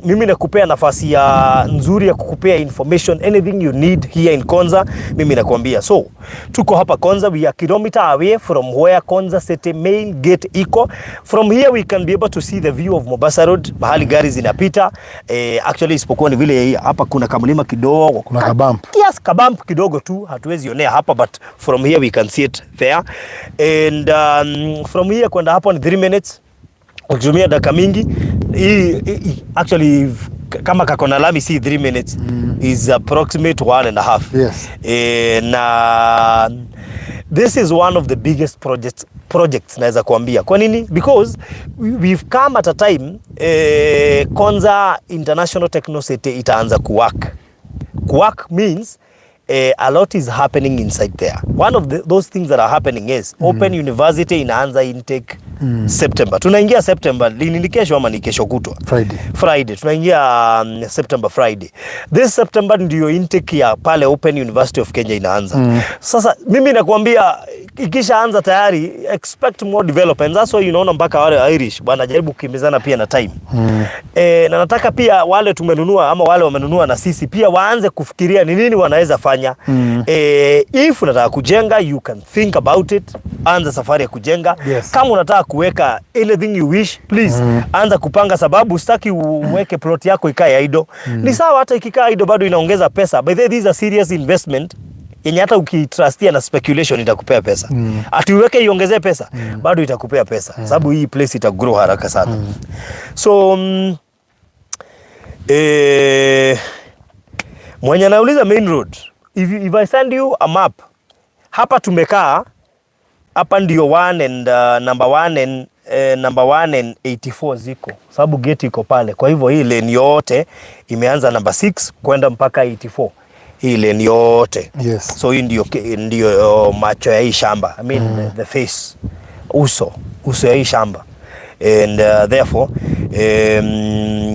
mimi nakupea nafasi ya nzuri ya kukupea information, anything you need here in Konza, mimi nakwambia. So tuko hapa Konza, we are kilometer away from where Konza City main gate iko. From here we can be able to see the view of Mombasa Road, mahali gari zinapita. Actually isipokuwa ni vile hapa kuna kamlima kidogo, kuna kabump. Yes, kabump kidogo tu, hatuwezi onea hapa, but from here we can see it there. And from here kwenda hapo ni 3 minutes. Ukitumia dakika mingi hii actually kama kakona lami si 3 minutes, is approximate 1.5. Na this is one of the biggest projects projects naweza kuambia. Kwa nini? Because we've come at a time Konza International Techno City itaanza kuwork. Kuwork means a lot is happening inside there. One of those things that are happening is Open University inaanza intake September. Tunaingia September lini? Ni kesho ama ni kesho kutwa? Friday. Friday tunaingia September Friday. This September ndio intake ya pale Open University of Kenya inaanza. Sasa mimi nakuambia ikishaanza tayari expect more development. That's why unaona mpaka wale Irish wanajaribu kukimbizana pia na time. Na nataka pia wale tumenunua ama wale wamenunua na sisi pia waanze kufikiria ni nini wanaweza fanya. If unataka kujenga, you can think about it. Anza safari ya kujenga. Kama unataka kuweka anything you wish, please anza kupanga, sababu sitaki uweke plot yako ikae idle. Ni sawa hata ikikaa idle bado inaongeza pesa. By the way, this is a serious investment yenye hata ukitrustia na speculation itakupea pesa. Ati uweke iongezee pesa, bado itakupea pesa. Sababu hii place ita grow haraka sana. So mwenye anauliza main road, if I send you a map, hapa tumekaa hapa ndio 1 and number 1 and number 1 and 84 ziko, sababu gate iko pale. Kwa hivyo hii lane yote imeanza number 6 kwenda mpaka 84, hii lane yote. So hii ndio macho ya hii shamba, I mean the face, uso ya hii shamba, and therefore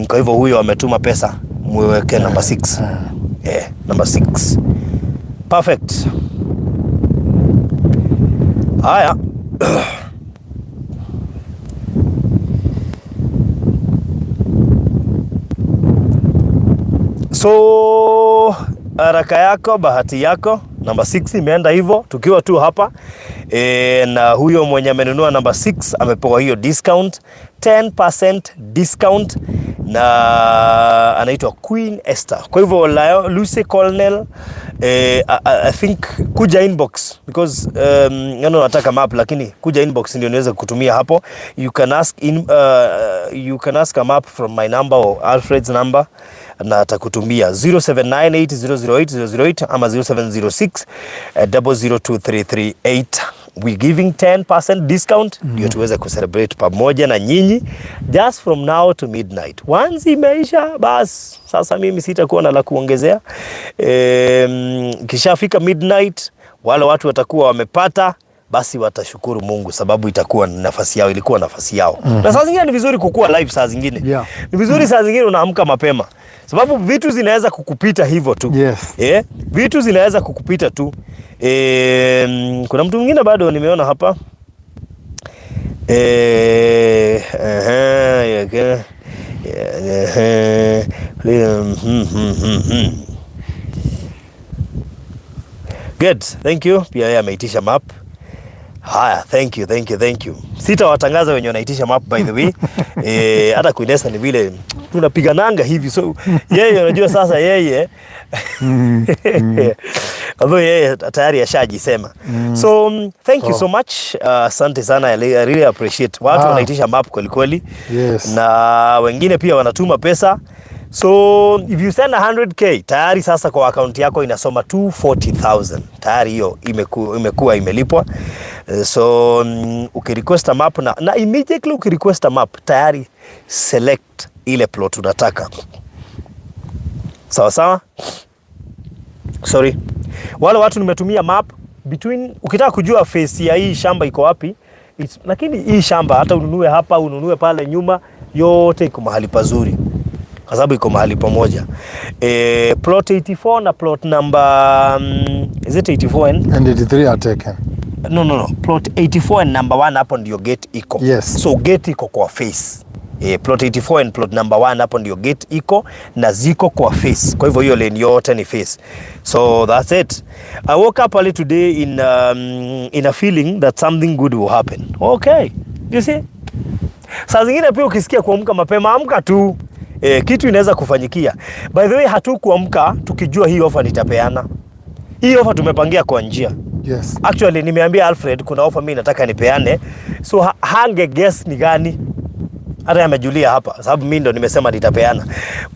kwa hivyo huyo ametuma pesa muweke number 6. Number 6. Perfect. Haya. So haraka yako bahati yako, namba 6 imeenda hivyo tukiwa tu hapa na huyo mwenye amenunua namba 6 amepewa hiyo discount, 10% discount, na anaitwa Queen Esther. Kwa hivyo Lucy Colonel, I think kuja inbox because nataka map, lakini kuja inbox ndio niweze kutumia hapo. You can ask you can ask a map from my number or Alfred's number na atakutumia 0798008008 ama 0706 002338. We giving 10% discount ndio tuweze kucelebrate pamoja na nyinyi just from now to midnight. Once imeisha bas, sasa mimi sitakuwa na la kuongezea. Kishafika midnight, wale watu watakuwa wamepata, basi watashukuru Mungu sababu itakuwa nafasi yao, ilikuwa nafasi yao. Na saa zingine ni vizuri kukua live saa zingine. Ni vizuri saa zingine unaamka mapema sababu vitu zinaweza kukupita hivyo tu. Vitu zinaweza kukupita tu. Kuna mtu mwingine bado nimeona hapa. Good, thank you. Pia yeye ameitisha map. Haya, thank you, thank you, thank you. Sitawatangaza wenye wanaitisha map by the way. Hata Queen ni vile tunapigananga hivi, so yeye unajua sasa yeye although yeye tayari ashajisema. So thank you so much. Asante sana, I really appreciate. Watu wanaitisha map kweli kweli. Na wengine pia wanatuma pesa. So if you send 100k tayari sasa kwa account yako inasoma 240,000. Tayari hiyo imekuwa imelipwa. So ukirequest a map na immediately ukirequest a map tayari select ile plot unataka. Sawa sawa? Sorry. Wale watu nimetumia map between, ukitaka kujua face ya hii shamba iko wapi, lakini hii shamba hata ununue hapa ununue pale nyuma, yote iko mahali pazuri kwa sababu iko mahali pamoja. Plot 84 na plot number is it 84 and 83 are taken? No. Plot 84 and number 1 hapo ndio gate iko. So gate iko kwa face. Plot 84 and plot number 1 hapo ndio gate iko na ziko kwa face. Kwa hivyo hiyo lane yote ni face. So that's it. I woke up early today in a feeling that something good will happen. Okay. You see? Saa zingine pia ukisikia kuamka mapema, amka tu. Kitu inaweza kufanyikia. By the way, hatukuamka tukijua hii offer nitapeana. Hii offer tumepangia kwa njia. Actually nimeambia Alfred kuna offer mimi nataka nipeane. So hange guess ni gani. Hata amejulia hapa sababu mimi ndo nimesema nitapeana.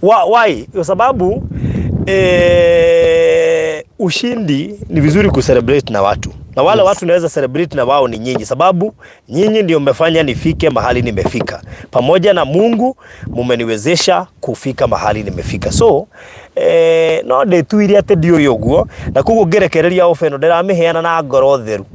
Why? Kwa sababu ushindi ni vizuri kucelebrate na watu. Na wale watu naweza celebrate na wao ni nyinyi, sababu nyinyi ndio mmefanya nifike mahali nimefika. Pamoja na Mungu mumeniwezesha kufika mahali nimefika. So no ndĩtuire atĩ ndiũĩ ũguo, na koguo ngĩrekereria offer ĩno ndĩramĩheana na ngoro theru.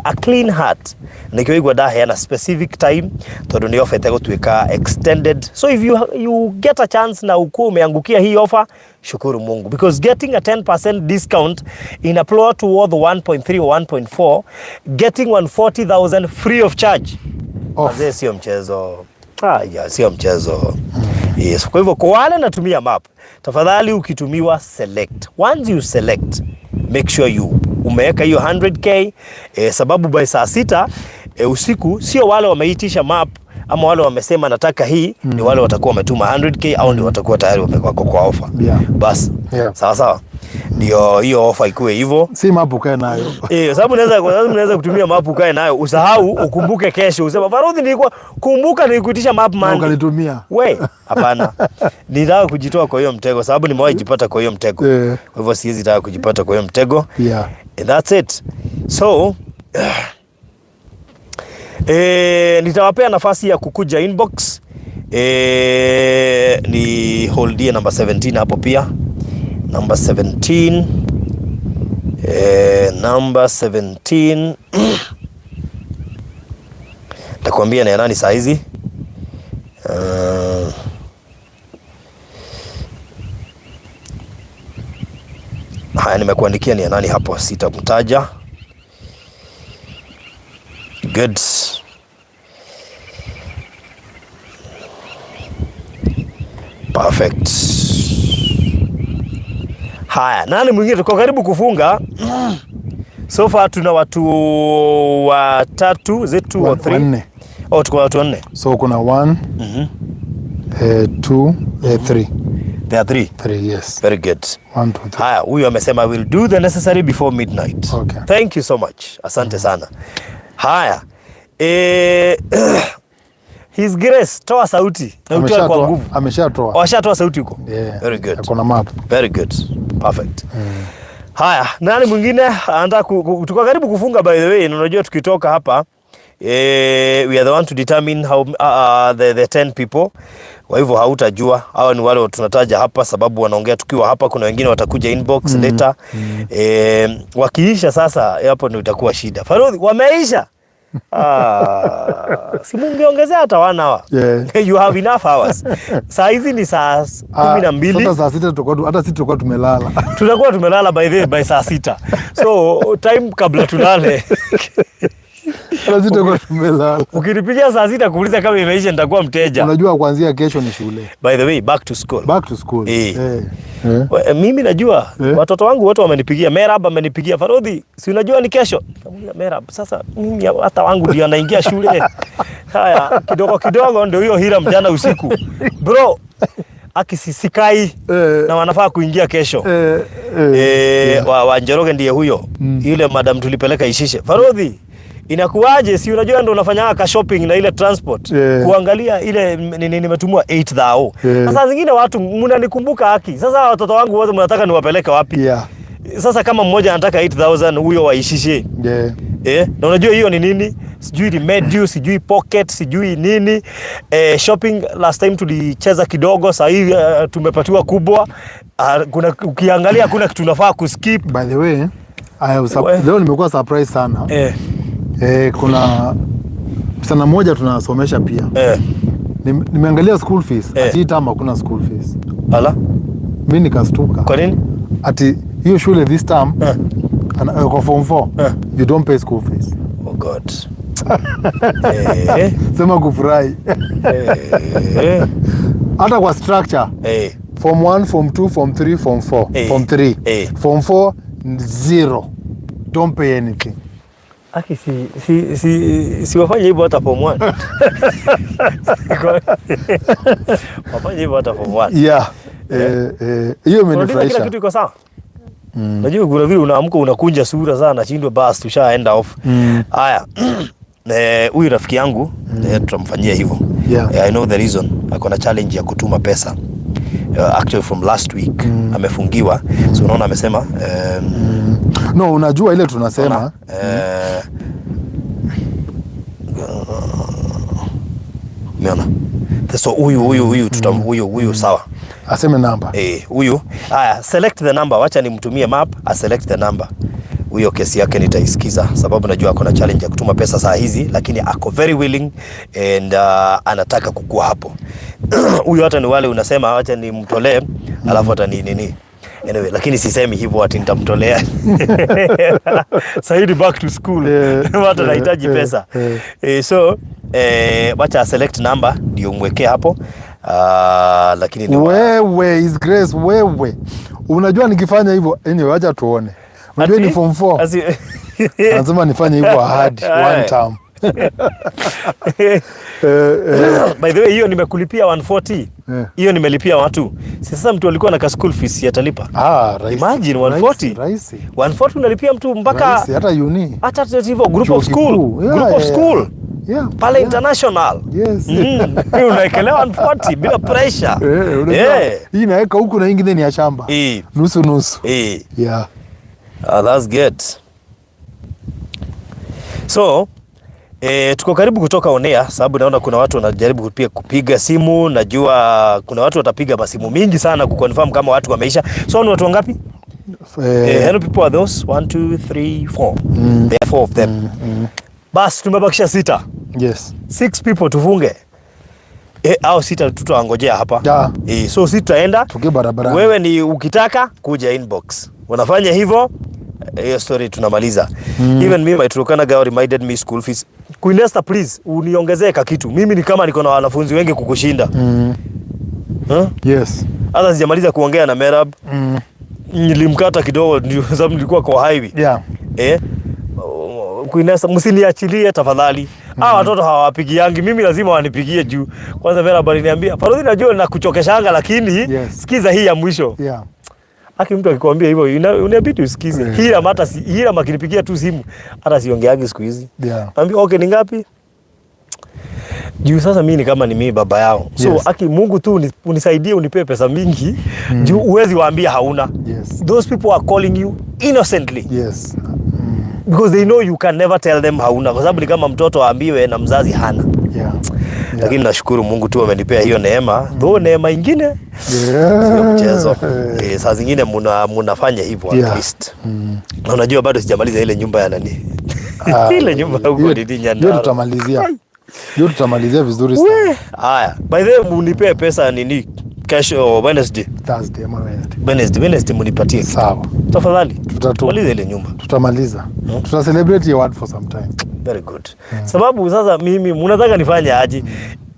A clean heart. Nikio igua ndaheana specific time tondu ni offer ĩtegũtuĩka extended. So if you get a chance na ukuwa umeangukia hii offer, shukuru Mungu, because getting a 10% discount in a plot worth 1.3 or 1.4, getting 140,000 free of charge. Off. Mazee, sio mchezo. Yeah, sio mchezo. Yes. Kwa hivyo kwa wale natumia map, tafadhali ukitumiwa select. Once you select, make sure you umeweka hiyo 100K, sababu by saa 6 usiku sio wale wameitisha map ama wale wamesema nataka hii, ni wale watakuwa wametuma 100K au ndio watakuwa tayari wamekuwa kwa offer. Bas. Sawa sawa. Ndio hiyo offer ikuwe hivyo. Si map ukae nayo. Sababu unaweza kutumia map ukae nayo, usahau ukumbuke kesho usema Farodhi nilikuwa kumbuka nilikuitisha map man. Ukanitumia. We, hapana. Nitaka kujitoa kwa hiyo mtego sababu nimewahi jipata kwa hiyo mtego. Kwa hivyo siwezi taka kujipata kwa hiyo mtego. And that's it. So nitawapea nafasi ya kukuja inbox. Ni holdie number 17 hapo pia. Number 17. Number 17. Nitakwambia ni nani saa hizi. Haya, nimekuandikia ni nani hapo, sitamtaja. Good. Perfect. Haya, nani mwingine? Tuko karibu kufunga. So far tuna watu watatu, is it 2 or 3? Wanne. Oh, tuko watu wanne. So kuna 1, 2, 3. There are 3. 3, yes. Very good. 1, 2, 3. Haya, huyu amesema I will do the necessary before midnight. Okay. Thank you so much. Asante sana. Haya. His Grace, toa sauti. Na utoe kwa nguvu. Ameshatoa. Washatoa sauti huko. Yeah. Very good. Kuna map. Very good. Perfect. Haya, nani mwingine anataka tuko karibu kufunga by the way, na unajua tukitoka hapa we are the one to determine how the 10 people. Kwa hivyo hautajua hawa ni wale tunataja hapa sababu wanaongea tukiwa hapa. Kuna wengine watakuja inbox later. Wakiisha sasa hapo ndio itakuwa shida. Farodhi wameisha. Si mungeongezea hata 1 hour. You have enough hours. Saa hizi ni saa 12. Sasa saa 6 tutakuwa hata sisi tutakuwa tumelala. Tutakuwa tumelala by the way, by saa 6. So time kabla tulale. Hata sisi tutakuwa tumelala. Ukinipigia saa 6 kuuliza kama imeisha nitakuwa mteja. Unajua kuanzia kesho ni shule. By the way, back to school. Back to school. Mimi najua watoto wangu wote wamenipigia. Merab amenipigia, Farodhi, si unajua ni kesho? Nikamwambia Merab, sasa mimi hata wangu ndio anaingia shule. Haya, kidogo kidogo ndio hiyo hila mjana usiku. Bro, akisisikai na wanafaa kuingia kesho. Wa Njoroge ndiye huyo. Yule madam tulipeleka Ishishe. Farodhi, inakuwaje? Si unajua ndio unafanya ka shopping na ile transport. Kuangalia ile nimetumwa 8,000. Sasa zingine watu mnanikumbuka haki. Sasa watoto wangu wote mnataka niwapeleke wapi? Sasa kama mmoja anataka 8,000 huyo waishishe. Na unajua hiyo ni nini? Sijui remedial, sijui pocket, sijui nini. Shopping last time tulicheza kidogo, sasa hivi tumepatiwa kubwa. Kuna ukiangalia kuna kitu unafaa kuskip. By the way, leo nimekuwa surprise sana. Kuna msichana mmoja tunasomesha pia. Nimeangalia school fees. Ati term hakuna school fees. Ala? Mimi nikastuka. Kwa nini? Ati hiyo shule this term, kwa form 4, you don't pay school fees. Oh God. Sema kufurahi. Hata kwa structure. Form 1, form 2, form 3, form 4. Form 3. Form 4, 0. Don't pay anything. Aki si wafanye hivyo hata form 1. Wafanye hivyo hata form 1. Yeah. Hiyo Unajua kila imenifurahisha. kitu iko sawa. Unajua kuna vile unaamka unakunja sura sana, shindwe basi tushaenda off. Haya. Huyu rafiki yangu, tutamfanyia hivyo. I know the reason. Ako na challenge ya kutuma pesa. Actually from last week amefungiwa. So unaona amesema No, unajua ile tunasema umeona, so huyu tutam huyu sawa. Aseme namba. Eh, huyu, haya, select the number. Wacha nimtumie map a select the number. Huyo kesi yake nitaisikiza, sababu najua ako na challenge ya kutuma pesa saa hizi, lakini ako very willing and anataka kukua hapo. Huyu hata ni wale unasema wacha nimtolee alafu hata ni nini. Anyway, lakini sisemi hivyo ati nitamtolea. Sasa hii ni back to school. Watu wanahitaji pesa. So wacha select number ndio mwekee hapo. Lakini ni Wewe, His Grace, wewe unajua nikifanya hivyo, anyway, wacha tuone. Unajua ni Ati? form 4. Anasema nifanye hivyo ahadi one term. By the way, hiyo nimekulipia 140. Hiyo nimelipia watu. Si sasa mtu alikuwa na ka school fees atalipa. Ah, rahisi. Imagine 140. Rahisi. 140 unalipia mtu mpaka Rahisi, hata uni. Hata hivyo group Chuo of school. kikuu. Group of school. Pale international. Unaekelewa 140 bila pressure. Eh, unajua, hii inaweka huku na ingine ni ya shamba. Nusu nusu. Yeah. That's good. So, tuko karibu kutoka on air sababu naona kuna watu wanajaribu pia kupiga simu. Najua kuna watu watapiga masimu mingi sana kuconfirm kama watu wameisha. So ni watu wangapi? How many people are those? 1 2 3 4. There are 4 of them. Bas tumebakisha 6. 6 people tufunge. Au 6 tutawangojea hapa. So sisi tutaenda. Tukie barabarani. Wewe ni ukitaka kuja inbox. Unafanya hivyo, hiyo story tunamaliza. Even me, my Turkana girl reminded me school fees. Queen Esther, please uniongezee ka kitu. Mimi ni kama niko na wanafunzi wengi kukushinda. Huh? Yes. Hata sijamaliza kuongea na Merab. Nilimkata kidogo ndio sababu nilikuwa kwa highway. Queen Esther, msiniachilie tafadhali. Hawa watoto hawapigiangi, mimi lazima wanipigie juu. Kwanza Merab aliniambia, "Farodhi, najua nakuchokeshanga lakini sikiza hii ya mwisho." Aki mtu akikwambia hivyo unabidi usikize. Hiram hata si, Hiram akinipigia tu simu hata siongeangi siku hizi. Naambia okay, ni ngapi? Juu sasa mimi ni kama ni mimi baba yao. So aki Mungu tu unisaidie unipe pesa mingi. Juu huwezi waambia hauna. Those people are calling you innocently. Because they know you can never tell them hauna, kwa sababu ni kama mtoto aambiwe na mzazi hana. Lakini nashukuru Mungu tu amenipea hiyo neema. Though neema ingine sio mchezo. Saa zingine munafanya hivyo at least. Na unajua bado sijamaliza ile nyumba ya nani? Ile nyumba huko nini Hiyo Nyandarua. tutamalizia. Hiyo tutamalizia vizuri sana. Haya, by the way munipee pesa nini? Kesho Wednesday. Thursday ama Wednesday. Wednesday munipatie kitu. Sawa. Tafadhali. Maliza ile nyumba. Tutamaliza. Tuta celebrate your word for some time. Very good. Sababu sasa mimi mnataka nifanye aje?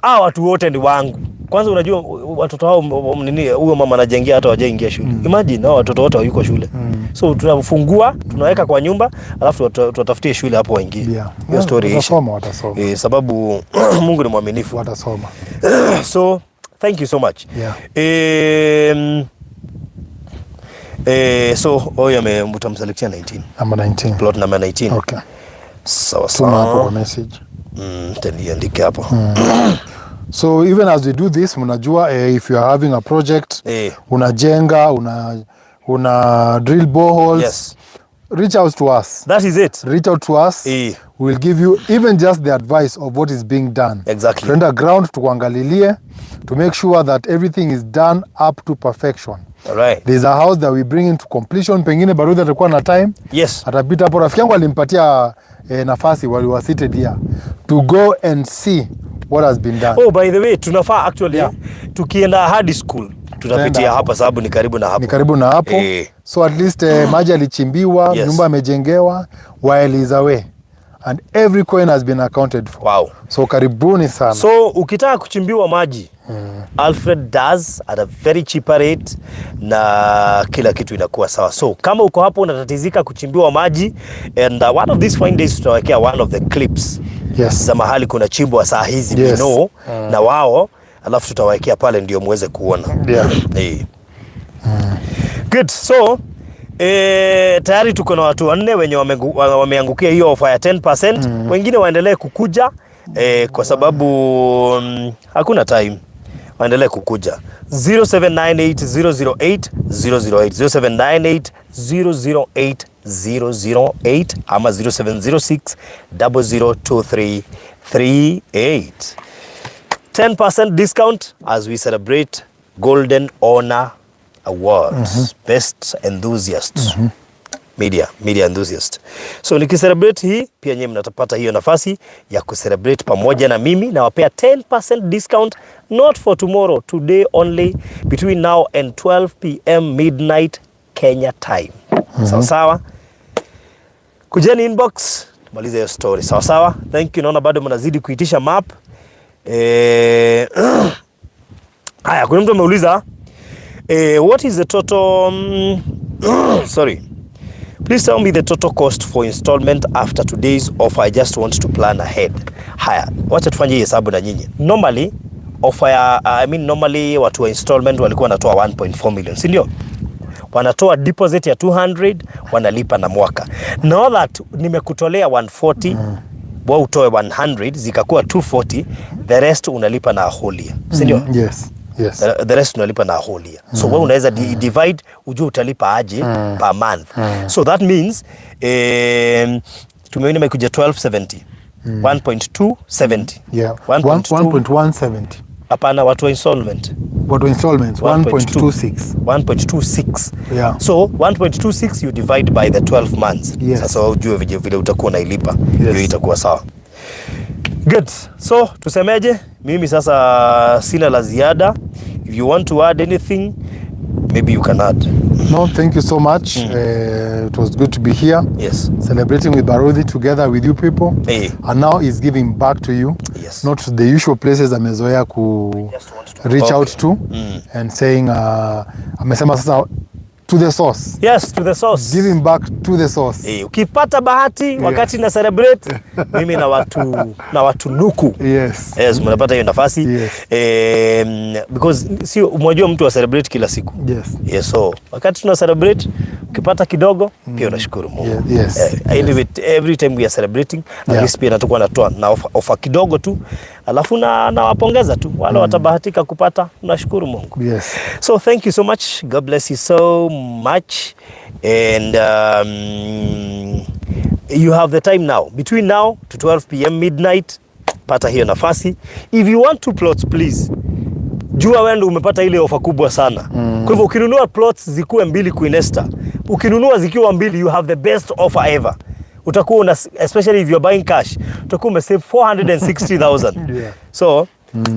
Hawa watu wote ni wangu. Kwanza unajua watoto hao nini huyo mama anajengea hata hawajaingia shule. Imagine hao watoto wote hawayuko shule. So tunafungua, tunaweka kwa nyumba, alafu tuwatafutie shule hapo waingie. Hiyo story iishe. Watasoma, watasoma. Sababu Mungu ni mwaminifu. Watasoma. So thank you so much. So huyo mtamselectia 19. Number 19. Plot number 19. Okay. Sawa Tuma hapo sawa. kwa message. Taniandike hapo. So even as we do this, mnajua if you are having a project, unajenga, una drill boreholes, reach out to us. That is it. Reach out to us. We will give you even just the advice of what is being done. Tuenda ground tukuangalilie to make sure that everything is done up to perfection. All right. There's a house that we bring into completion. Pengine Barudhi atakuwa na time. Atapita hapo. Rafiki yangu alimpatia nafasi while we were seated here to go and see what has been done. Oh, by the way, tunafaa actually tukienda hadi school tutapitia Tutaenda hapa sababu ni karibu na hapo. Ni karibu na hapo. So at least maji alichimbiwa, nyumba amejengewa while he's away and every coin has been accounted for. So karibuni sana. So ukitaka kuchimbiwa maji Alfred does at a very cheaper rate na kila kitu inakuwa sawa. So kama uko hapo unatatizika kuchimbiwa maji and one of these fine days tutawekea one of the clips za mahali kuna chimbwa saa hizi we know na wao, alafu tutawekea pale ndio muweze kuona. Good. So tayari tuko na watu wanne wenye wameangukia hiyo ofa ya 10%. Wengine waendelee kukuja kwa sababu hakuna time. Waendelee kukuja 0798 008 008, 0798 008 008 ama 0706 002338. 10% discount as we celebrate Golden Honor Awards, Best Enthusiast, media enthusiast. So nikicelebrate hii pia nyinyi mnatapata hiyo nafasi ya kucelebrate pamoja na mimi. Nawapea 10% discount, not for tomorrow, today only, between now and 12 p.m. midnight Kenya time. Sawa sawa, kujeni inbox tumalize hiyo story. Sawa sawa, thank you. Naona bado mnazidi kuitisha map. Haya, kuna mtu ameuliza, what is the total, sorry. Please tell me the total cost for installment after today's offer. I just want to plan ahead. Haya, wacha tufanye hii hesabu na nyinyi. Normally offer ya, I mean, normally watu wa installment walikuwa wanatoa 1.4 million, si ndio? Wanatoa deposit ya 200, wanalipa na mwaka. Now that nimekutolea 140, wewe utoe 100, zikakuwa 240, the rest unalipa na whole year, si ndio? Yes. The rest unalipa na whole year. So wewe unaweza divide ujue utalipa aje per month. So that means tumeona imekuja 1270, 1.270. Yeah. 1.2. 1.170. Hapana, watu wa installment. What installments? 1.26. 1.26. Yeah. So 1.26 you divide by the 12 months. Yes. Sasa wewe ujue vile vile utakuwa unailipa. Yes. Hiyo itakuwa sawa. Good. So tusemeje? Mimi sasa sina la ziada. If you want to add anything, maybe you can add. No, thank you so much. It was good to be here. Celebrating with Barudhi together with you people. Hey. And now he's giving back to you. Not to the usual places amezoea ku Just want to reach out to and saying, amesema sasa to the source. Yes, to the source. Giving back to the source. Eh, ukipata bahati wakati na celebrate mimi na watunuku. Yes, mnapata hiyo nafasi. Because si unajua mtu wa celebrate kila siku. Yes, so wakati tuna celebrate ukipata kidogo pia unashukuru Mungu. Anyway, every time we are celebrating, at least pia natakuwa natoa na offer kidogo tu, alafu na nawapongeza tu wale watabahatika kupata, unashukuru Mungu. So thank you so much. God bless you so much. And you have the time now. Between now to 12 p.m. midnight, pata hiyo nafasi. If you want two plots, please. Jua wewe ndio umepata ile ofa kubwa sana. Kwa hivyo ukinunua plots zikuwe mbili Queen Esther, ukinunua zikiwa mbili, you have the best offer ever. Utakuwa una, especially if you're buying cash, utakuwa umesave 460,000. So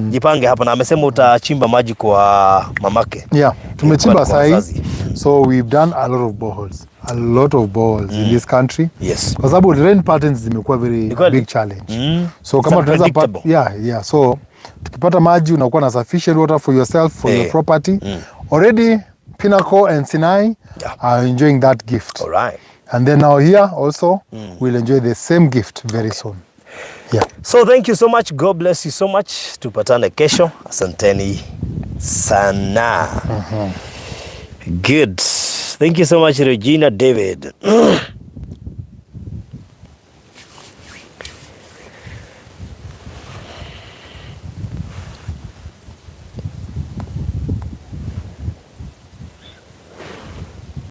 jipange hapa, na amesema utachimba maji kwa mamake. Yeah, tumechimba Kwa sahi. wazazi. So we've done a lot of boreholes. A lot of boreholes in this country. Kwa sababu rain patterns zimekuwa very Kweli. Big challenge. So It's kama tunaweza unpredictable. Yeah. So tukipata maji unakuwa na sufficient water for yourself, for your property. Already Pinnacle and Sinai are enjoying that gift. All right. And then now here also we'll enjoy the same gift very soon. Yeah. So thank you so much. God bless you so much. Tupatane kesho. Asanteni sana. Good. Thank you so much, Regina David.